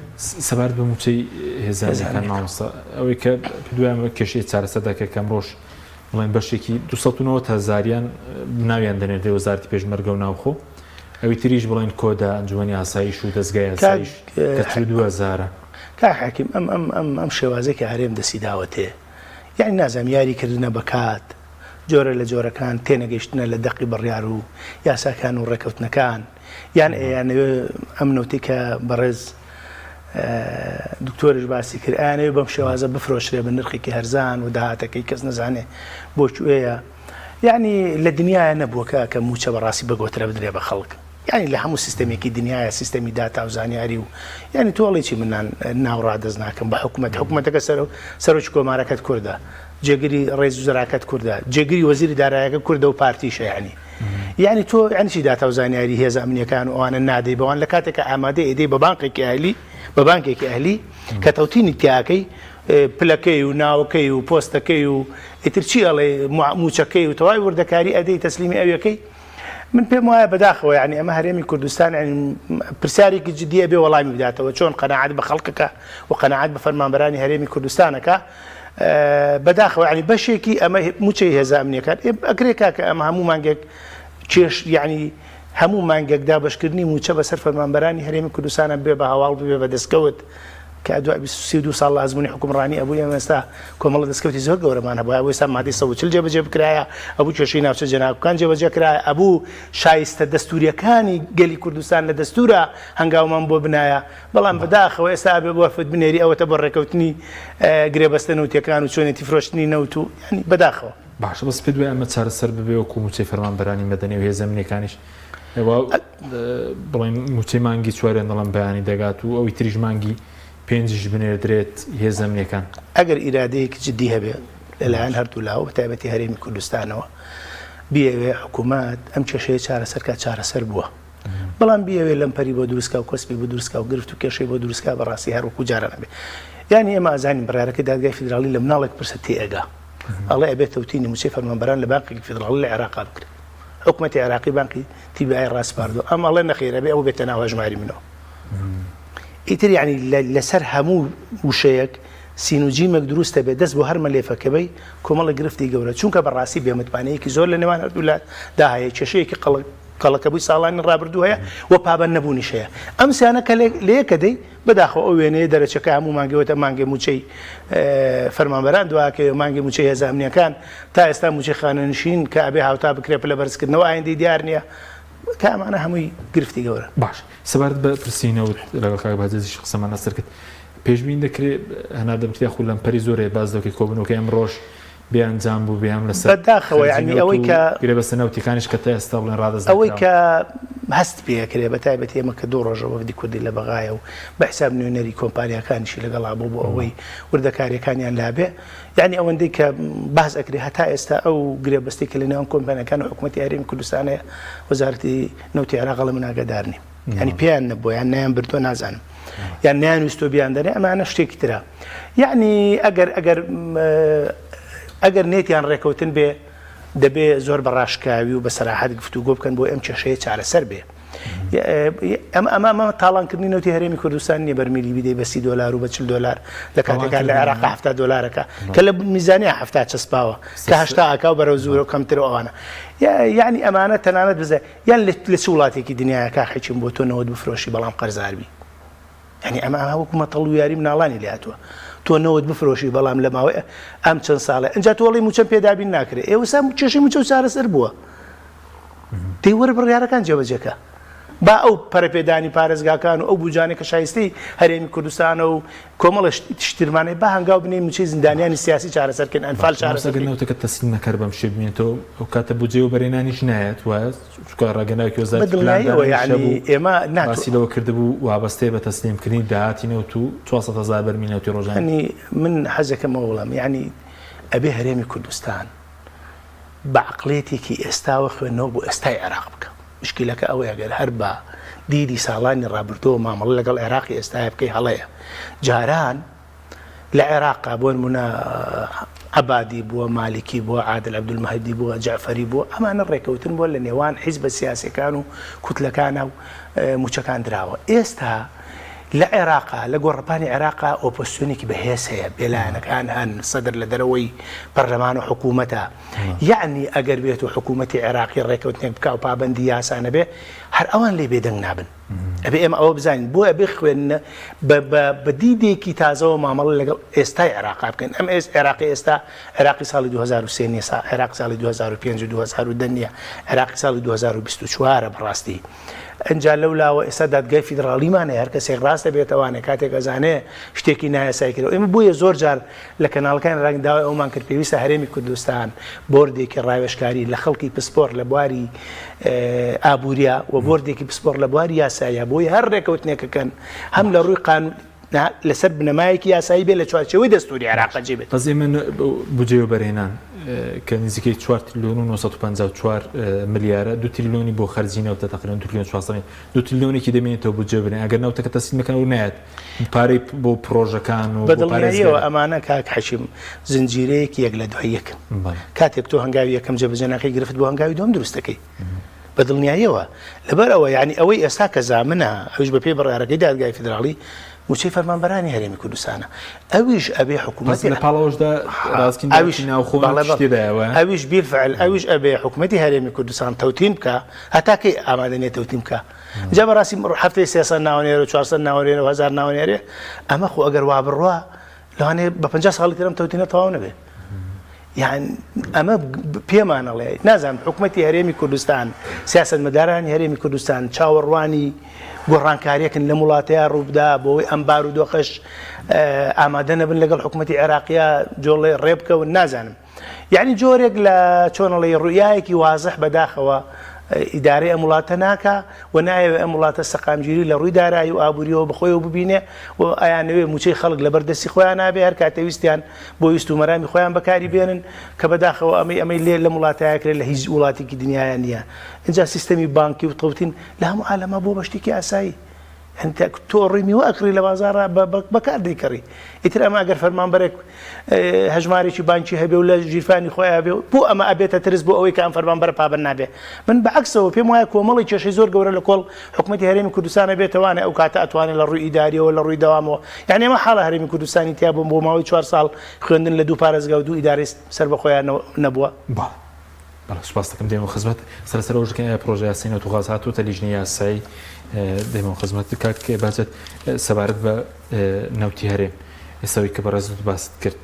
سەبارەت بە مووچەی هێزەکان مامۆستا ئەوەی کە دوایان کێشەی چارەسەر دەکرێت کەم ڕۆژ بڵێن بەشێکی 290 هەزاریان ناویان دەنێردێ وەزارەتی پێشمەرگە و ناوخۆ ئەوی تریش بڵێن کۆدە ئەنجومەنی ئاسایش و دەزگای ئاسایش کە 42 هەزارە. کاک حەکیم ئەم ئەم ئەم ئەم شێوازەی کە هەرێم دەستی داوەتێ یانی نازانم یاری کردنە بە کات جۆرە لە جۆرەکان تێنەگەیشتنە لە دەقی بڕیار و یاساکان و ڕێکەوتنەکان یان ئەیانەوێ ئەم نەوتەی کە بەڕێز. دکتۆریش باسی کرد ئەیانەوێ بەم شێوازە بفرۆشرێ بە نرخێکی هەرزان و داهاتەکەی کەس نەزانێ بۆ کوێیە یعنی لە دنیاە نەبووە کە کە موچە بەڕاستی بە گۆترە بدرێ بە خەڵک یعنی لە هەموو سیستەمێکی دنیاە سیستەمی داتا و زانیاری و یعنی تۆڵی چی منان ناو ڕادەست ناکەم بە حکوومەت حکوومەتەکە سەر سەرۆکی کۆمارەکەت کوردە جێگری ڕێز وزراکەت کوردە جێگری وەزیری دارایەکە کوردە و پارتیشە یعنی یعنی تۆ یعنی چی داتا و زانیاری هێزە ئەمنیەکان و ئەوانە نادەی بەوان لە کاتێک کە ئامادەی ئەدەی بە بانقێکی ئەهلی بە بانکێکی ئەهلی کە تەوتینی تیاکەی پلەکەی و ناوەکەی و پۆستەکەی و ئیتر چی ئەڵێ موچەکەی و تەواوی وردەکاری ئەدەی تەسلیمی ئەویەکەی من پێم وایە بەداخەوە یعنی ئەمە هەرێمی کوردستان یعنی پرسیارێکی جدیە بێ وەڵامی بداتەوە چۆن قەناعەت بە خەڵکەکە و قەناعەت بە فەرمانبەرانی هەرێمی کوردستانەکە بەداخەوە یعنی بەشێکی ئەمە موچەی هێزە ئەمنیەکان ئەکرێ کاکە ئەمە هەموو مانگێک کێش یعنی هەموو مانگێک دابەشکردنی موچە بەسەر فەرمانبەرانی هەرێمی کوردستانە بێ بە هەواڵ ببێ بە دەستکەوت کە دوای 32 ساڵ لە ئەزموونی حکومڕانی ئەبوو ئێمە ئێستا کۆمەڵە دەستکەوتی زۆر گەورەمان هەبوو ئەبوو ئێستا مادەی 140 جێبەجێ بکرایە ئەبوو کێشەی ناوچە جێناکۆکان جێبەجێ کرایە ئەبوو شایستە دەستوریەکانی گەلی کوردستان لە دەستورە هەنگاومان بۆ بنایە بەڵام بەداخەوە ئێستا ئەبێ وەفد بنێری ئەوەتە بۆ ڕێکەوتنی گرێبەستە نەوتیەکان و چۆنێتی فرۆشتنی نەوت و یانی بەداخەوە. باشە بەس پێت وایە ئەمە چارەسەر ببێ وەکو مووچەی فەرمانبەرانی مەدەنی و هێزە ئەمنیەکانیش ئێوە بڵێن مووچەی مانگی چواریان دەڵێن بەیانی دەگات و ئەوی تریش مانگی پێنجیش بنێردرێت هێزە ئەمنیەکان؟ ئەگەر ئیرادەیەکی جدی هەبێ لەلایەن هەردوولاوە بەتایبەتی هەرێمی کوردستانەوە بیەوێ حکوومەت ئەم کێشەیە چارەسەر کا چارەسەر بووە. بەڵام بیەوێ لەمپەری بۆ دروست کا و کۆسپی بۆ دروست کا و گرفت و کێشەی بۆ دروست کا بەڕاستی هەر وەکو جاران ئەبێ. یانی ئێمە ئەزانین بڕیارەکەی دادگای فیدراڵی لە مناڵێک پرسە تێئەگا. ئەڵێ ئەبێ تەوتینی مووچەی فەرمانبەران لە بانقێکی فیدراڵی لە عێراقا بکرێت. حکومەتی عێراقی بانقی TBI ڕاسپاردووە. ئەم ئەڵێ نەخێر ئەبێ ئەو بێتە ناو هەژماری منەوە. ئیتر یانی لەسەر هەموو وشەیەک سین و جیمێک دروست دەبێت دەست بۆ هەر مەلێفەکە بەی کۆمەڵێک گرفتی گەورە چونکە بەڕاستی بێمتمانەیەکی زۆر لە نێوان هەردوولا دا هەیە کێشەیەکی قەڵک کەڵەکەبووی ساڵانی ڕابردوو هەیە و پابەند نەبوونیش هەیە. ئەم سیانە کە لە یەکە دەی، بەداخەوە ئەو وێنەیە دەرەچێ کە هەموو مانگێ وەتە مانگێ مووچەی فەرمانبەران دواکەوێ، مانگێ مووچەی هێزە ئەمنییەکان، تا ئێستا مووچەی خانەنشین کە ئەبێ هاوتا بکرێ پلە بەرزکردنەوە ئایندەی دیار نییە، کە ئەمانە هەمووی گرفتی گەورەن. باش سەبارەت بە پرسی نەوت لەگەڵ کاک بەهجەتیش قسەمان لەسەر کرد، پێشبینی دەکرێ هەناردە بکرێ یاخود لەمپەری زۆر هەیە باس لەوەکەی کۆبوونەوەکەی ئەمڕۆش بێ ئەنجام بوو بێ هەم لەسەر بەداخەوە خەرجی یعنی نەوت ئەوەی و کە گرێبەستە نەوتیەکانیش کە تا ئێستا بڵێن ڕادەست ئەوەی نەکراون. کە هەست پێ ئەکرێ بە تایبەتی ئێمە کە دوو ڕۆژە وەفدی کوردی لە بەغایە و بە حیساب نوێنەری کۆمپانیاکانیشی لەگەڵا بوو بۆ ئەوەی وردەکاریەکانیان لابێ یعنی ئەوەندەی کە باس ئەکرێ هەتا ئێستا ئەو گرێبەستەی کە لە نێوان کۆمپانیاکان و حکوومەتی هەرێمی کوردستان هەیە وەزارەتی نەوتی عێراق ئەڵێ من ئاگادار نیم یعنی پێیان نەبووە یان نەیان بردووە نازانم یان نەیان ویستووە بیاندەنێ ئەمانە شتێکی ترە یعنی ئەگەر ئەگەر ئەگەر نێتیان ڕێکەوتن بێ دەبێ زۆر بە ڕاشکاوی و بە سەراحەت گفتوگۆ بکەن بۆ ئەم کێشەیە چارەسەر بێ ئەم ئەمە ئەمە تاڵانکردنی نەوتی هەرێمی کوردستان نییە بەرمیلی بیدەی بە 30 دلار و بە 40 دلار لە کاتێکا لە عێراق 70 دلارەکە کە لە میزانیا 70 چەسپاوە کە هەشتا ئەکا و بەرەو زورە و کەمتر و ئەوانە یعنی ئەمانە تەنانەت بزە یان لە چ وڵاتێکی دنیایە کاک حەکیم بۆ تۆ نەوت بفرۆشی بەڵام قەرزار بی یعنی ئەمە ئەمە وەکو مەتەڵ و یاری مناڵانی لێ هاتووە تۆ نەوت بفرۆشی بەڵام لە ماوەی ئەم چەند ساڵە ئینجا تۆ ئەڵێی مووچەم پێ دابین ناکرێ ئێوە سا کێشەی مووچە و چارەسەر بووە دەی وەرە بڕیارەکان جێبەجێکە با ئەو پەرەپێدانی پارێزگاکان و ئەو بودجانەی کە شایستەی هەرێمی کوردستانە و کۆمەڵە شترمانەی با هەنگاو بنێین مووچەی زیندانیانی سیاسی چارەسەر کەین ئەنفال چارەسەر ئەگەر کەین. نەوتەکە تەسلیم نەکەر بەم شێ بمێنێتەوە ئەو کاتە بودجەی وەبەرهێنانیش نایەت وایە چونکە ڕاگەیەندراوێکی وەزارەتی بە دڵنیاییەوە پلاندانانیش یەعنی هەبوو ئێمە ناتوانین. باسی لەوە کردبوو وابەستەیە بە تەسلیمکردنی داهاتی نەوت و 400 هەزار بەرمیل نەوتی ڕۆژانە. یەعنی من حەزەکەم ئەوە بڵێم یەعنی ئەبێ هەرێمی کوردستان بە عەقڵیەتێکی ئێستاوە خوێندنەوە بۆ ئێستای عێراق بکا. مشکیلەکە ئەوەیە گەر هەر بە دیدی ساڵانی ڕابردووەوە مامەڵە لەگەڵ عێراقی ئێستایا بکەی هەڵەیە. جاران لە عێراقا بۆ نمونە عەبادی بووە، مالیکی بووە، عادل عەبدولمەهدی بووە، جەعفەری بووە، ئەمانە ڕێکەوتن بووە لە نێوان حیزبە سیاسیەکان و کوتلەکانا و موچەکان دراوە. ئێستا لە عێراقا لە گۆڕەپانی عێراقا ئۆپۆزسیۆنێکی بەهێز هەیە، بێلایەنەکان هەن، سەدر لە دەرەوەی پەرلەمان و حکوومەتە. یەعنی ئەگەر بێت و حکوومەتی عێراقی ڕێکەوتنێک بکا و پابەندی یاسا نەبێ، هەر ئەوان لێی بێدەنگ نابن. ئەبێ ئێمە ئەوە بزانین بۆ ئەبێ خوێندنە بە دیدێکی تازەوە مامەڵە لەگەڵ ئێستای عێراقا بکەین ئەم ئێست عێراقی ئێستا عێراقی ساڵی 2023 نیە سا عێراق ساڵی 2005 و 2010 نیە عێراقی ساڵی 2024 بەڕاستی ئەجا لەو لاوە ئێستا دادگای فیدراڵیمان هەیە هەر کەسێک ڕاستە بێتەوانێ کاتێک ئەزانێ شتێکی نایاسایی کرد ئێمە بۆیە زۆر جار لە کەناڵەکانی ڕەنگ داوای ئەومان کرد پێویستە هەرێمی کوردستان بۆردێکی ڕاوێژکاری لە خەڵکی پسپۆر لە بواری ئابووریا و بۆردێکی پسپۆر لە بواری یاسایە بۆی هەر ڕێکەوتنێکەکەن هەم لە ڕووی قانون لەسەر بنەمایەکی یاسایی بێ لە چوارچێوەی دەستوری عێراق جێ بێت. بەس ئێمە بودجەی وەبەرهێنان کە نزیکەی 4 تریلیۆن و 954 ملیارە 2 تریلیۆنی بۆ خەرجی نەوتە تقریبا 2 تریلیۆن 400 2 تریلیۆنێکی دەمێنێتەوە بودجە بنێ ئەگەر نەوتەکە تەسلیم بکەن و نایەت پارەی بۆ پڕۆژەکان و بە دڵنیاییەوە ئەمانە کاک حەکیم زنجیرەیەکی یەک لە دوای یەکن. کاتێک تۆ هەنگاوی یەکەم جێبەجێ ناکەی گرفت بۆ هەنگاوی دووەم دروست دەکەی. بە دڵنیاییەوە لەبەر ئەوە یعنی ئەوەی ئێستا کە زامنە ئەویش بە پێی بڕیارەکەی دادگای فیدراڵی مووچەی فەرمانبەرانی هەرێمی کوردستانە ئەویش ئەبێ حکوومەتی لە پاڵەوەشدا ڕاستین ئەویش ناوخۆ تێدایەوە ئەویش بیرفعل ئەویش ئەبێ حکوومەتی هەرێمی کوردستان تەوتین بکە هەتا کەی ئامادە نیە تەوتین بکە جا بەڕاستی هەفتەی 300 ناوەنێرە و 400 ناوەنێرە و 1000 ناوەنێرێ ئەمە خۆ ئەگەر وا بڕوا لەوانەیە بە 50 ساڵی ترم تەوتینە تەواو نەبێ یان ئەمە پێمانەڵێ نازانم حکوومەتی هەرێمی کوردستان سیاستمەدارانی هەرێمی کوردستان چاوەڕوانی گۆڕانکاریەکن لەم وڵاتەیە ڕووبدا بۆی ئەم بارودۆخەش ئامادە نەبن لەگەڵ حکوومەتی عێراقیە جۆڵێ ڕێبکەون نازانم یەعنی جۆرێک لە چۆن ئەڵێی ڕوئیایەکی وازح بەداخەوە ئیدارەی ئەم وڵاتە ناکا و نایەوێ ئەم وڵاتە سەقامگیری لە ڕووی دارایی و ئابووریەوە بەخۆیەوە ببینێ و ئەیانەوێ مووچەی خەڵک لەبەر دەستی خۆیان نابێ هەر کاتێ ویستیان بۆ ویست و مەرامی خۆیان بەکاری بێنن کە بەداخەوە ئەمەی ئەمەی لێ لەم وڵاتەیا کرێ لە هیچ وڵاتێکی دنیایا نییە ئینجا سیستەمی بانکی و تەوتین لە هەموو عالەما بووە بە شتێکی ئاسایی هەندێک تۆ ڕووی میوە ئەکڕی لە بازاڕا بەکار دەیکڕی ئیتر ئەمە ئەگەر فەرمانبەرێک هەژمارێکی بانکی هەبێ و لە ژیرفانی خۆی هەبێ بۆ ئەمە ئەبێتە ترس بۆ ئەوەی کە ئەم فەرمانبەرە پابەند نابێ من بەعکسەوە پێم وایە کۆمەڵی کێشەی زۆر گەورە لە کۆڵ حکوومەتی هەرێمی کوردستانە بێتەوانێ ئەو کاتە ئەتوانێت لە ڕووی ئیداریەوە لە ڕووی دەوامەوە یعنی ئەمە حاڵە هەرێمی کوردستانی تیا بووم بۆ ماوەی چوار ساڵ خوێندن لە دوو پارێزگا و دوو ئیدارەی سەربەخۆیان نەبووە. بەڵێ سوپاس دەکەم دێمەوە خزمەت سەر سەر ئەوەش دەکەین ئایا پرۆژە یاسای نەوت و غاز هاتووەتە لیژنەی یاسایی دێمەوە خزمەت کاک بەهجەت سەبارەت بە نەوتی هەرێم ئێستاوی کە بەڕێزت باست کرد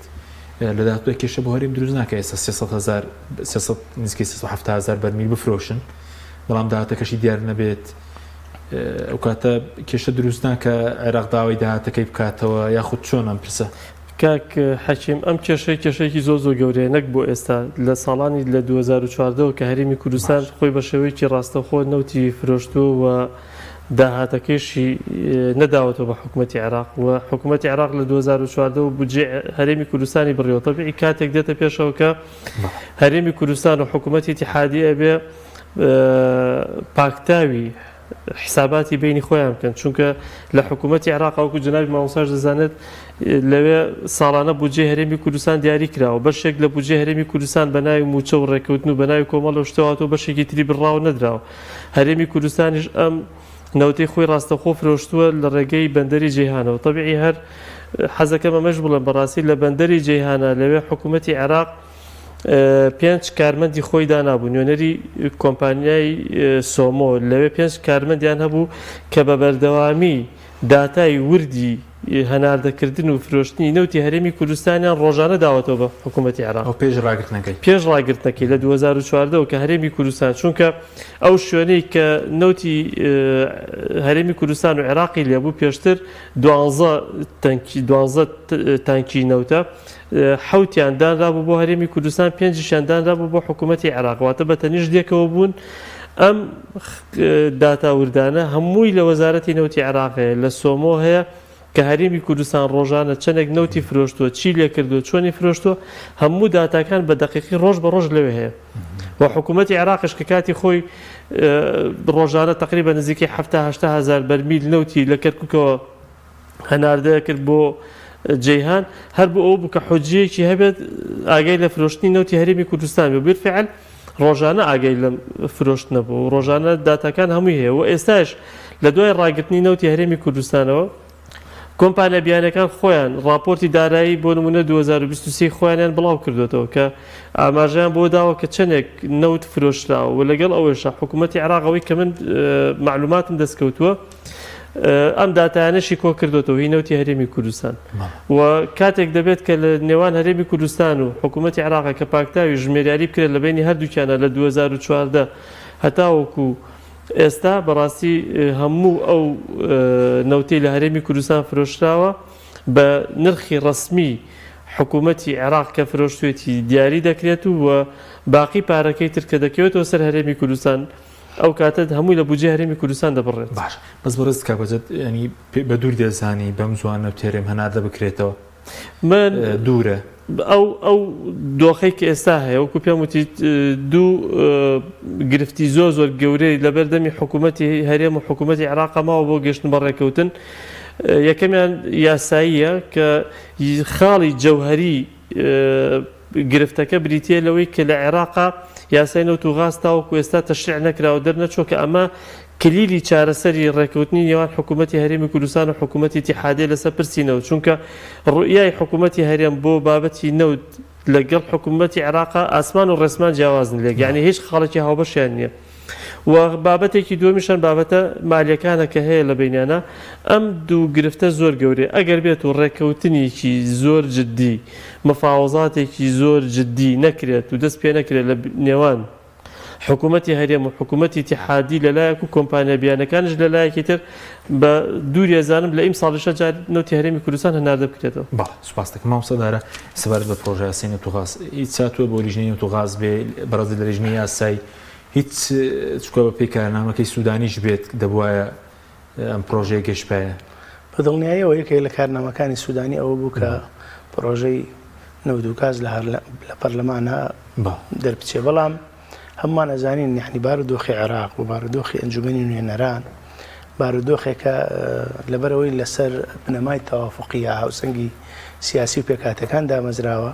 لە داهاتوودا کێشە بۆ هەرێم دروست ناکە ئێستا 300 هزار 300 نزیکەی 370 هزار بەرمیل بفرۆشن بەڵام داهاتەکەشی دیار نەبێت ئەو کاتە کێشە دروست ناکە عێراق داوای داهاتەکەی بکاتەوە یاخود چۆن ئەم پرسە کاک حەکیم ئەم کێشەیە کێشەیەکی زۆر زۆر گەورەیە نەک بۆ ئێستا لە ساڵانی لە 2014 ەوە کە هەرێمی کوردستان خۆی بە شێوەیەکی ڕاستەوخۆ نەوتی فرۆشتووە و داهاتەکەیشی نەداوەتەوە بە حکوومەتی عێراق و حکوومەتی عێراق لە 2014 ەوە بودجەی هەرێمی کوردستانی بڕیەوە تەبیعی کاتێک دێتە پێشەوە کە هەرێمی کوردستان و حکوومەتی ئیتیحادی ئەبێ پاکتاوی حساباتی بەینی خۆیان بکەن چونکە لە حکوومەتی عێراق وەکو جەنابی مامۆستاش دەزانێت لەوێ ساڵانە بودجەی هەرێمی کوردستان دیاری کراوە بەشێک لە بودجەی هەرێمی کوردستان بە ناوی مووچە و ڕێککەوتن و بە ناوی کۆمەڵ و شتەواتەوە بەشێکی تری بڕاوە نەدراوە هەرێمی کوردستانیش ئەم نەوتەی خۆی ڕاستەوخۆ فرۆشتووە لە ڕێگەی بەندەری جەیهانەوە تەبیعی هەر حەزەکەم ئەمەش بڵێم بەڕاستی لە بەندەری جەیهانە لەوێ حکوومەتی عێراق پێنج کارمەندی خۆی دانابوو، نوێنەری کۆمپانیای سۆمۆ لەوێ پێنج کارمەندیان هەبوو کە بە بەردەوامی داتای وردی هەناردەکردن و فرۆشتنی نەوتی هەرێمی کوردستانیان ڕۆژانە داوەتەوە بە حکوومەتی عێراق. ئەو پێش ڕاگرتنەکەی. پێش ڕاگرتنەکەی لە 2014 ەوە کە هەرێمی کوردستان چونکە ئەو شوێنەی کە نەوتی هەرێمی کوردستان و عێراقی لێبوو پێشتر دوانزە تەنکی دوانزە تانکی نەوتە حەوتیان دانرابوو بۆ هەرێمی کوردستان، پێنجیشیان دانرابوو بۆ حکوومەتی عێراق، واتە بە تەنیشت یەکەوە بوون. ئەم داتا وردانە هەمووی لە وەزارەتی نەوتی عێراق هەیە، لە سۆمۆ هەیە کە هەرێمی کوردستان ڕۆژانە چەندێک نەوتی فرۆشتووە، چی لێ کردووە، چۆنی فرۆشتووە، هەموو داتاکان بە دەقیقی ڕۆژ بە ڕۆژ لەوێ هەیە. و حکوومەتی عێراقیش کە کاتی خۆی ڕۆژانە تەقریبەن نزیکەی 70 80 هەزار بەرمیل نەوتی لە کەرکووکەوە هەناردە کرد بۆ جەیهان هەر بۆ ئەوە بوو کە حوجەیەکی هەبێت ئاگای لە فرۆشتنی نەوتی هەرێمی کوردستان بێ بالفعل ڕۆژانە ئاگای لەم فرۆشتنە بوو و ڕۆژانە داتاکان هەمووی هەیە و ئێستاش لە دوای ڕاگرتنی نەوتی هەرێمی کوردستانەوە. کۆمپانیا بیانیەکان خۆیان ڕاپۆرتی دارایی بۆ نمونە 2023 خۆیانیان بڵاو کردوێتەوە کە ئاماژەیان بۆ داوە کە چەندێک نەوت فرۆشراوە و لەگەڵ ئەوەیشا حکوومەتی عێراق ئەوەی کە من مەعلوماتم دەستکەوتووە ئەم داتایانەشی کۆ کردوێتەوە هی نەوتی هەرێمی کوردستان و کاتێک دەبێت کە لە نێوان هەرێمی کوردستان و حکوومەتی عێراق کە پاکتاوی ژمێریاری بکرێت لە بینی هەردووکیانە لە 2014 هەتاوەکو ئێستا بەڕاستی هەموو ئەو نەوتەی لە هەرێمی کوردستان فرۆشراوە بە نرخی ڕەسمی حکوومەتی عێراق کە فرۆشتوێتی دیاری دەکرێت و باقی پارەکەی تر کە دەکەوێتەوە سەر هەرێمی کوردستان ئەو کاتە هەمووی لە بودجەی هەرێمی کوردستان دەبڕێت. باش بەس بەڕێز کاک بەجەد یانی بە دوور دەزانی بەم زووانە نەوتی هەرێم هەناردە بکرێتەوە؟ من دوورە. ئەو ئەو دۆخەی کە ئێستا هەیە وەکو پێم وتی دوو گرفتی زۆر زۆر گەورەی لەبەردەمی حکوومەتی هەرێم و حکوومەتی عێراق ماوە بۆ گەشتن بە ڕێککەوتن یەکەمیان یاساییە کە خاڵی جەوهری گرفتەکە بریتییە لەوەی کە لە عێراقا یاسای نەوت و غاز تاوەکو ئێستا تەشریع نەکراوە دەرنەچووە کە ئەمە کلیلی چارەسەری ڕێککەوتنی نێوان حکوومەتی هەرێمی کوردستان و حکوومەتی ئیتیحادیە لەسەر پرسی نەوت چونکە ڕوئیای حکوومەتی هەرێم بۆ بابەتی نەوت لەگەڵ حکوومەتی عێراقا ئاسمان و ڕێسمان جیاوازن لێک یانی هیچ خاڵێکی هاوبەشیان نییە. و بابەتێکی دووەمیشان بابەتە مالیەکانە کە هەیە لە بەینیانا ئەم دوو گرفتە زۆر گەورەیە ئەگەر بێت و ڕێککەوتنێکی زۆر جدی مفاوەزاتێکی زۆر جدی نەکرێت و دەست پێ نەکرێت لە نێوان حکوومەتی هەرێم و حکوومەتی ئیتیحادی لەلایەک و کۆمپانیا بیانەکانیش لەلایەکی تر بە دووری ئەزانم لە ئیمساڵیشە جار نەوتی هەرێمی کوردستان هەناردە بکرێتەوە. بەڵێ سوپاست دەکەم مامۆستا دارا سەبارەت بە پرۆژە یاسای نەوت و غاز هیچ هاتووە بۆ لیژنەی نەوت و غاز بێ بەڕێزت لە لیژنەی یاسای هیچ چونکە بە پێی کارنامەکەی سوودانیش بێت دەبوایە ئەم پرۆژەیە گەشتبایە. بە دڵنیاییەوە یەکێک لە کارنامەکانی سوودانی ئەوە بوو کە پرۆژەی نەوت و گاز لە پەرلەمانە دەربچێ بەڵام هەموومان ئەزانین یەعنی بارودۆخی عێراق و بارودۆخی ئەنجومەنی نوێنەران بارودۆخێکە لەبەرئەوەی لەسەر بنەمای تەوافقی یا هاوسەنگی سیاسی و پێکهاتەکان دامەزراوە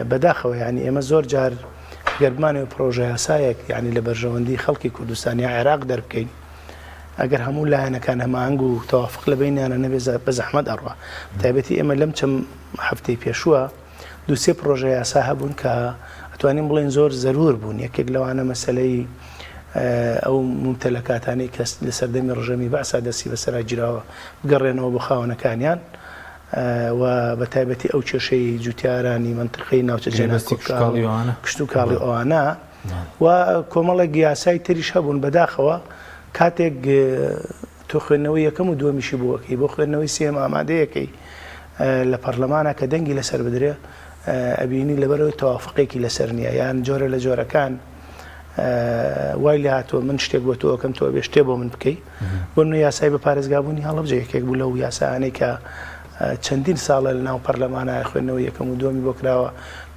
بەداخەوە یعنی ئێمە زۆر جار گەر بمانەوێت پرۆژە یاسایەک یعنی لە بەرژەوەندی خەڵکی کوردستان یا عێراق دەربکەین ئەگەر هەموو لایەنەکان هەماهەنگ و تەوافق لە بینیانە نەبێ بە زەحمەت ئەڕوا تایبەتی ئێمە لەم چەند هەفتەی پێشووە دوو سێ پڕۆژە یاسا هەبوون کە ئەتوانین بڵێین زۆر زەرور بوون، یەکێک لەوانە مەسەلەی ئەو مومتەلەکاتانەی کە لە سەردەمی ڕژێمی بەعسا دەستی بەسەرا گیراوە بگەڕێنەوە بۆ خاوەنەکانیان و بە تایبەتی ئەو کێشەی جوتیارانی مەنتیقەی ناوچە جێناکۆکەکان کشتوکاڵی ئەوانە و کۆمەڵێک یاسای تریش هەبوون بەداخەوە کاتێک تۆ خوێندنەوەی یەکەم و دووەمیشی بۆ ئەکەی، بۆ خوێندنەوەی سێیەم ئامادەیەکەی لە پەڕلەمانا کە دەنگی لەسەر بدرێ ئەبینی لەبەرئەوەی تەوافقێکی لەسەر نییە یان جۆرە لە جۆرەکان وای لێ هاتووە من شتێک بۆ تۆ ئەکەم تۆ ئەبێ شتێ بۆ من بکەی بۆ نمونە یاسای بە پارێزگابوونی هەڵەبجە یەکێک بوو لەو یاسایانەی کە چەندین ساڵە لە ناو پەرلەمانە خوێندنەوەی یەکەم و دووەمی بۆ کراوە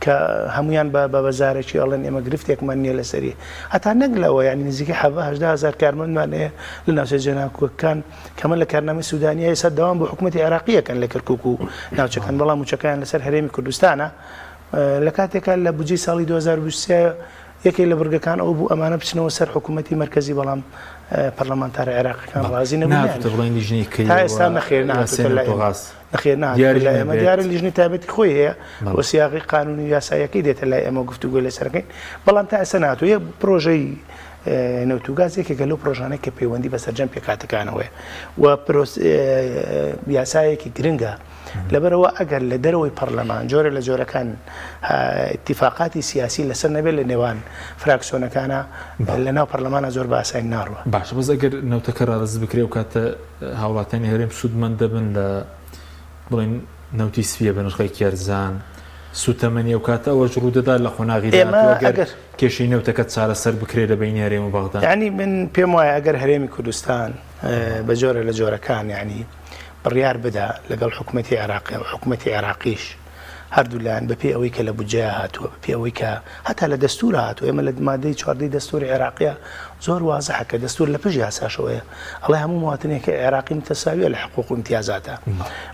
کە هەمویان بە بە بەزارەکی ئەڵێن ئێمە گرفتێکمان نییە لەسەری هەتا نەک لەوە یعنی نزیکەی حەڤە هەژدە هەزار کارمەندمان هەیە لە ناوچە جێناکۆکەکان کەمە لە کارنامەی سودانیە ئێستا دەوام بۆ حکوومەتی عێراقیەکەن لە کەرکک و ناوچەکان بەڵام موچەکەیان لەسەر هەرێمی کوردستانە لە کاتێکا لە بودجەی ساڵی 2023 یەکێک لە بڕگەکان ئەوە بوو ئەمانە بچنەوە سەر حکوومەتی مەرکەزی بەڵام پەرلەمانتارە عێراقیەکان ڕازی نەبوون نەهاتووتە بڵێن لیژنەی کەی تا ئێستا نەخێر نەهاتووتە لای ئێمە نەخێر نەهاتووتە لای ئێمە دیارە لیژنەی تایبەتی خۆی هەیە و سیاقی قانونی و یاساییەکەی دێتە لای ئێمە گفتوگۆی لەسەر ئەکەین بەڵام تا ئێستا نەهاتووە یەک پرۆژەی نەوت و گاز یەکێکە لەو پرۆژانەی کە پەیوەندی بە سەرجەم پێکهاتەکانەوەیە و یاسایەکی گرنگە لەبەرئەوە ئەگەر لە دەرەوەی پەڕلەمان جۆرێ لە جۆرەکان ئیتیفاقاتی سیاسی لەسەر نەبێت لە نێوان فراکسیۆنەکانا لە ناو پەڕلەمانا زۆر بە ئاسانی ناڕوا. باشە بەس ئەگەر نەوتەکە ڕادەست بکرێ ئەو کاتە هاوڵاتیانی هەرێم سوودمەند دەبن لە بڵێن نەوتی سپیە بە نرخێکی ئەرزان سوتەمەنی ئەو کاتە ئەوەش ڕوودەدات لە قۆناغی ئێمە داهاتوو ئەگەر ئەگەر کێشەی نەوتەکە چارەسەر بکرێ لە بەینی هەرێم و بەغدا. یانی من پێم وایە ئەگەر هەرێمی کوردستان بە جۆرە لە جۆرەکان یانی بڕیار بدا لەگەڵ حکومەتی عێراقی و حکومەتی عێراقیش هەردوو لایەن بەپێی ئەوەی کە لە بودجەیا هاتووە، بەپێی ئەوەی کە هەتا لە دەستوورا هاتووە، ئێمە لە مادەی چواردەی دەستووری عێراقیا زۆر وازحە کە دەستوور لە پشت یاساشەوەیە، ئەڵێ هەموو مواتنێکی عێراقی متەساویە لە حقوق و ئیمتیازاتا.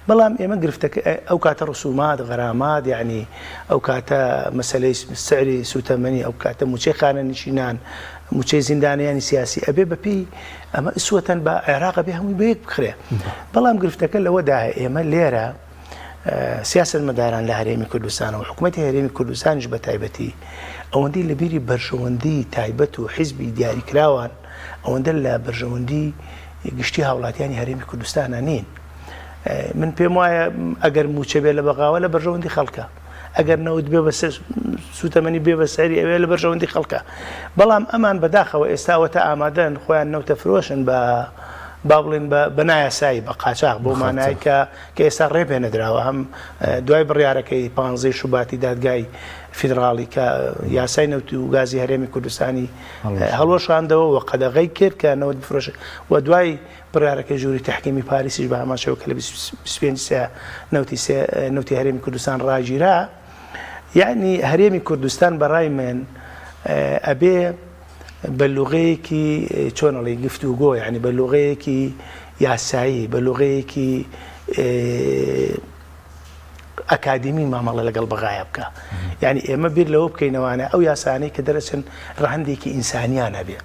بەڵام ئێمە گرفتەکە ئەو کاتە ڕسومات، غەرامات، یەعنی ئەو کاتە مەسەلەی سعری سووتەمەنی، ئەو کاتە مووچەی خانەنشینان، مووچەی زیندانیانی سیاسی ئەبێ بەپێی ئەمە ئسوەتەن بە عێراق ئەبێ هەمووی بە یەک بکرێ. بەڵام گرفتەکە لەوەدایە ئێمە لێرە سیاسەتمەداران لە هەرێمی کوردستان و حکوومەتی هەرێمی کوردستانیش بە تایبەتی ئەوەندەی لە بیری بەرژەوەندی تایبەت و حیزبی دیاریکراوان ئەوەندە لە بەرژەوەندی گشتی هاوڵاتیانی هەرێمی کوردستانە نین. من پێم وایە ئەگەر موچە بێ لە بەغاوە لە بەرژەوەندی خەڵکە ئەگەر نەوت بێ بە سوتەمەنی بێ بە سەری ئەوێ لە بەرژەوەندی خەڵکە بەڵام ئەمان بەداخەوە ئێستا ئەوەتا ئامادەن خۆیان نەوتە فرۆشن بە با بڵێن بە نایاسایی بە قاچاخ بۆ مانای کە کە ئێستا ڕێ پێ نەدراوە هەم دوای بڕیارەکەی پانزەی شوباتی دادگای فیدراڵی کە یاسای نەوت و گازی هەرێمی کوردستانی هەڵوەشاندەوە و قەدەغەی کرد کە نەوت بفرۆشێت و دوای بڕیارەکەی ژووری تەحکیمی پاریسیش بە هەمان شێوە کە لە 25 سێ نەوتی سێ نەوتی هەرێمی کوردستان ڕاگیرا یعنی هەرێمی کوردستان بەڕای من ئەبێ بە لوغەیەکی چۆن ئەڵێی گفتوگۆ یعنی بە لوغەیەکی یاسایی بە لوغەیەکی ئەکادیمی مامەڵە لەگەڵ بەغایا بکە یعنی ئێمە بیر لەوە بکەینەوانە ئەو یاسانەی کە دەرەچن ڕەهەندێکی ئینسانیان هەبێ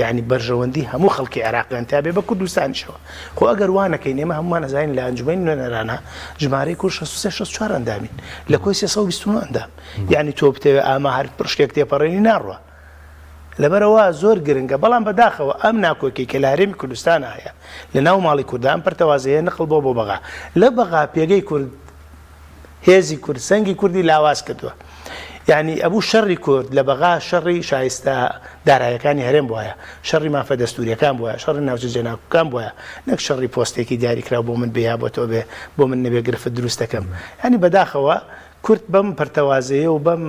یعنی بەرژەوەندی هەموو خەڵکی عێراقیان تابێ بە کوردستانیشەوە خۆ ئەگەر وا نەکەین ئێمە هەمومان ئەزانین لە ئەنجومەنی نوێنەرانە ژمارەی کورد 63 64 ئەندامین لە کۆی 329 ئەندام یعنی تۆ بتەوێ ئاما هەر پرشتێک تێپەڕێنی ناڕوە لەبەرئەوە زۆر گرنگە، بەڵام بەداخەوە ئەم ناکۆکیەی کە لە هەرێمی کوردستانا هەیە لە ناو ماڵی کوردا ئەم پەرتەوازەیە نقڵ بۆ بۆ بەغا، لە بەغا پێگەی کورد هێزی کورد سەنگی کوردی لاواز کردووە. یعنی ئەبوو شەڕی کورد لە بەغا شەڕی شایستە دارایەکانی هەرێم بواە، شەڕی مافە دەستوریەکان بواە، شەڕی ناوچە جێناکۆکان بواە، نەک شەڕی پۆستێکی دیاریکراو بۆ من بێ یا بۆ تۆ بێ، بۆ من نەبێ گرفت دروست دەکەم. یعنی بەداخەوە کورد بەم پەرتەوازەیە و بەم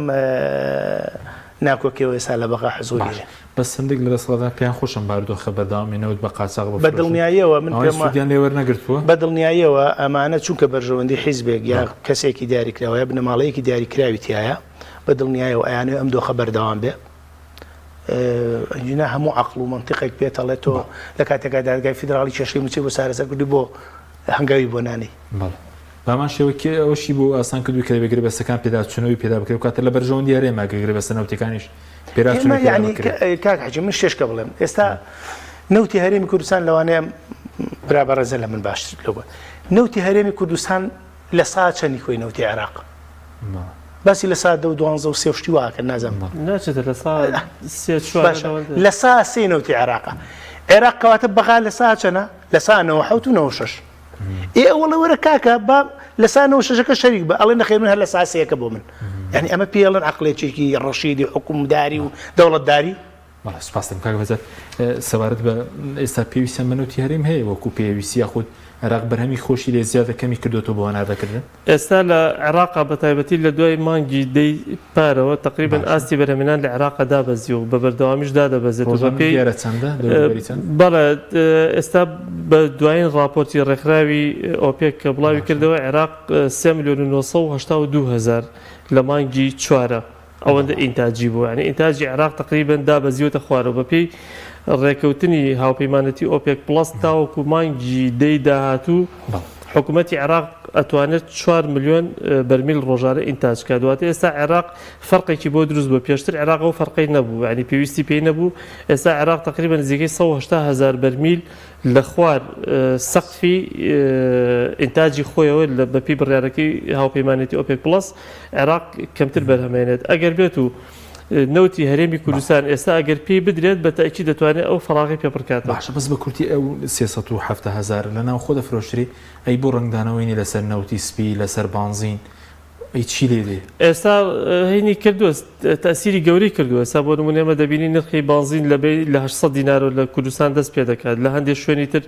ناکۆکیەوە ئێستا لە بەغا حزوری باش هەیە. بەس هەندێک لە دەسەڵاتدار پێیان خۆشە ئەم بارودۆخە بەردەوام بێ نەوت بە قاچاغ بە بفرۆشن. دڵنیاییەوە من ئەوانیش پێم وا سوودیان لێ وەرنەگرتووە؟ بە دڵنیاییەوە ئەمانە چونکە بەرژەوەندی حیزبێک یا کەسێکی دیاریکراوە یا بنەماڵەیەکی دیاریکراوی تیایە بە دڵنیایەوە ئەیانەوێ ئەم دۆخە بەردەوام بێ. ئەگینا هەموو عەقڵ و مەنتیقێک پێت ئەڵێ تۆ لە کاتێکا دادگای فیدراڵی کێشەی مووچەی بۆ چارەسەر کردووی بۆ هەنگاوی بۆ نانێی؟ بەڵێ. بەهەمان شێوە کێ ئەوەشی بۆ ئاسان کردووی کە دەبێ گرێبەستەکان پێداچوونەوەی پێدا بکرێ و کاتە لە بەرژەوەندی هەرێمە گەر گرێبەستە نەوتیەکانیش پێداچوونەوەی ئێمە پێدا یانی بکرێ. کاک حەجی من شتێکە بڵێم ئێستا نەوتی هەرێمی کوردستان لەوانەیە برا بەڕێزە لە من باشتر لەوە نەوتی هەرێمی کوردستان لە سا چەنی کۆی نەوتی عێراق باسی لە سا دە و دوانزە و سێ و شتی وا ئەکەن نازانم. ناچێتە لە سا سێ چوار باشە لە سا سێ نەوتی عێراقە عێراق کەواتە بەغا لە سا چەنە لە سا 97 و 96 ئێ ئەوەڵێ وەرە کاکە با لە سا 96ەکە شەریک بە ئەڵێ نەخێر من هەر لە سا سێیەکە بۆ من یعنی ئەمە پێڵن عەقڵێکێکی ڕەشیدی حکومداری و دەوڵەتداری بەڵێ سوپاس دەکەم کاک بەزاد سەبارەت بە ئێستا پێویستیان بە نەوتی هەرێم هەیە وەکو پێویستی یاخود عێراق بەرهەمی خۆشی لێ زیادە کەمی کردۆتەوە بۆ هەناردەکردن؟ ئێستا لە عێراقا بە تایبەتی لە دوای مانگی دەی پارەوە تەقریبەن باشە. ئاستی بەرهەمهێنان لە عێراقا دابەزیوە و بە بەردەوامیش دادەبەزێت و ڕۆژانە بەپێی دیارە چەندە؟ دەوروبەری چەند؟ بەڵێ ئێستا بە دوایین ڕاپۆرتی ڕێکخراوی ئۆپێک کە بڵاوی باشە. کردەوە عێراق سێ ملیۆن و 982 هەزار لە مانگی چوارە ئەوەندە ئینتاجی بووە یانی ئینتاجی عێراق تەقریبەن دابەزیوەتە خوارەوە بەپێی ڕێکەوتنی هاوپەیمانەتی ئۆپێک پڵەس تاوەکو مانگی دەی داهاتوو حکوومەتی عێراق ئەتوانێت 4 ملیۆن بەرمیل ڕۆژانە ئینتاج کات واتە ئێستا عێراق فەرقێکی بۆ دروست بووە پێشتر عێراق ئەو فەرقەی نەبوو یانی پێویستی پێی نەبوو ئێستا عێراق تەقریبەن نزیکەی 180 هەزار بەرمیل لە خوار سەقفی ئینتاجی خۆیەوە لە بەپێی بڕیارەکەی هاوپەیمانێتی ئۆپێک پڵەس عێراق کەمتر بەرهەمێنێت ئەگەر بێت و نەوتی هەرێمی کوردستان ئێستا ئەگەر پێی بدرێت بە تەئکید دەتوانێت ئەو فەراغی پێ پڕکاتەوە. باشە بەس بە کورتی ئەو 370 هەزار لە ناوخۆ دەفرۆشرێ ئەی بۆ ڕەنگدانەوەی نیە لەسەر نەوتی سپی لەسەر بانزین ئەی چی لێ دێ؟ ئێستا هینی کردووە تەئسیری گەورەی کردووە ئێستا بۆ نموونە ئێمە دەبینین نرخی بانزین لە بەی لە 800 دینارەوە لە کوردستان دەست پێ دەکات لە هەندێک شوێنی تر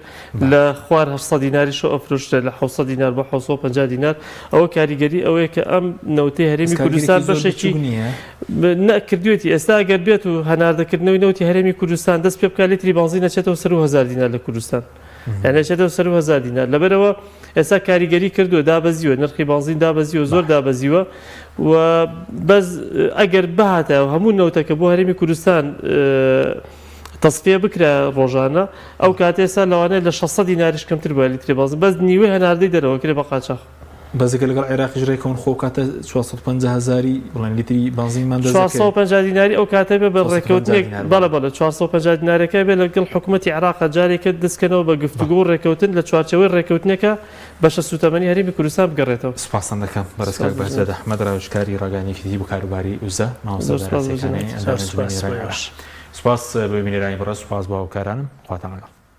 لە خوار 800 دیناریشەوە ئەفرۆشرێت لە 700 دینار بۆ 750 دینار ئەوە کاریگەری ئەوەیە کە ئەم نەوتەی بەس هەرێمی کوردستان کاریگەرێکی زۆر بەشێکی بچووک نییە؟ نە کردوێتی ئێستا ئەگەر بێت و هەناردەکردنەوەی نەوتی هەرێمی کوردستان دەست پێ بکات لیتری بانزین ئەچێتەوە سەروو 1000 دینار لە کوردستان. یعنی ئەچێتەوە سەروو 1000 دینار لەبەرەوە ئێستا کاریگەری کردووە دابەزیوە نرخی بانزین دابەزیوە زۆر دابەزیوە و بەس ئەگەر بهاتە هەموو نەوتەکە بۆ هەرێمی کوردستان تەسفیە بکرا ڕۆژانە ئەو کاتێ ئێستا لەوانەیە لە 600 دیناریش کەمتر بووە لیتری بانزین بەس نیوەی هەناردەی دەرەوە کرێ بە قاچاخ. بەس گەر لەگەڵ عێراقیش ڕێکەون خۆ کاتە 450 هەزاری بڵێن لیتری بەنزینمان دەست دەکەوێت. 450 دیناری ئەو کاتە بێ بە 450 ڕێکەوتنێک دینار بەڵێ. بەڵێ بەڵێ 450 دینارەکە بێ لەگەڵ حکومەتی عێراقا جارێکە دەستکەنەوە بە گفتوگۆ و ڕێکەوتن لە چوارچێوەی ڕێکەوتنێکا بەشە سوتەمەنی هەرێمی کوردستان بگەڕێتەوە. سوپاستان دەکەم بەڕێز سوپاس کاک بۆ بەهجەت جەنابت. ئەحمەد ڕاوێژکاری ڕاگەیاندنی یەکێتی بۆ کاروباری وزە، مامۆستا زۆر دارا سوپاس بۆ سێکانی جەنابت. ئەندامی زۆر ئەنجومەنی سوپاس بۆ ڕای عێراق. ئێوەش. سوپاس بۆ بینەرانی بەڕێز، سوپاس بۆ هاوکارانم، خواتان لەگەڵ.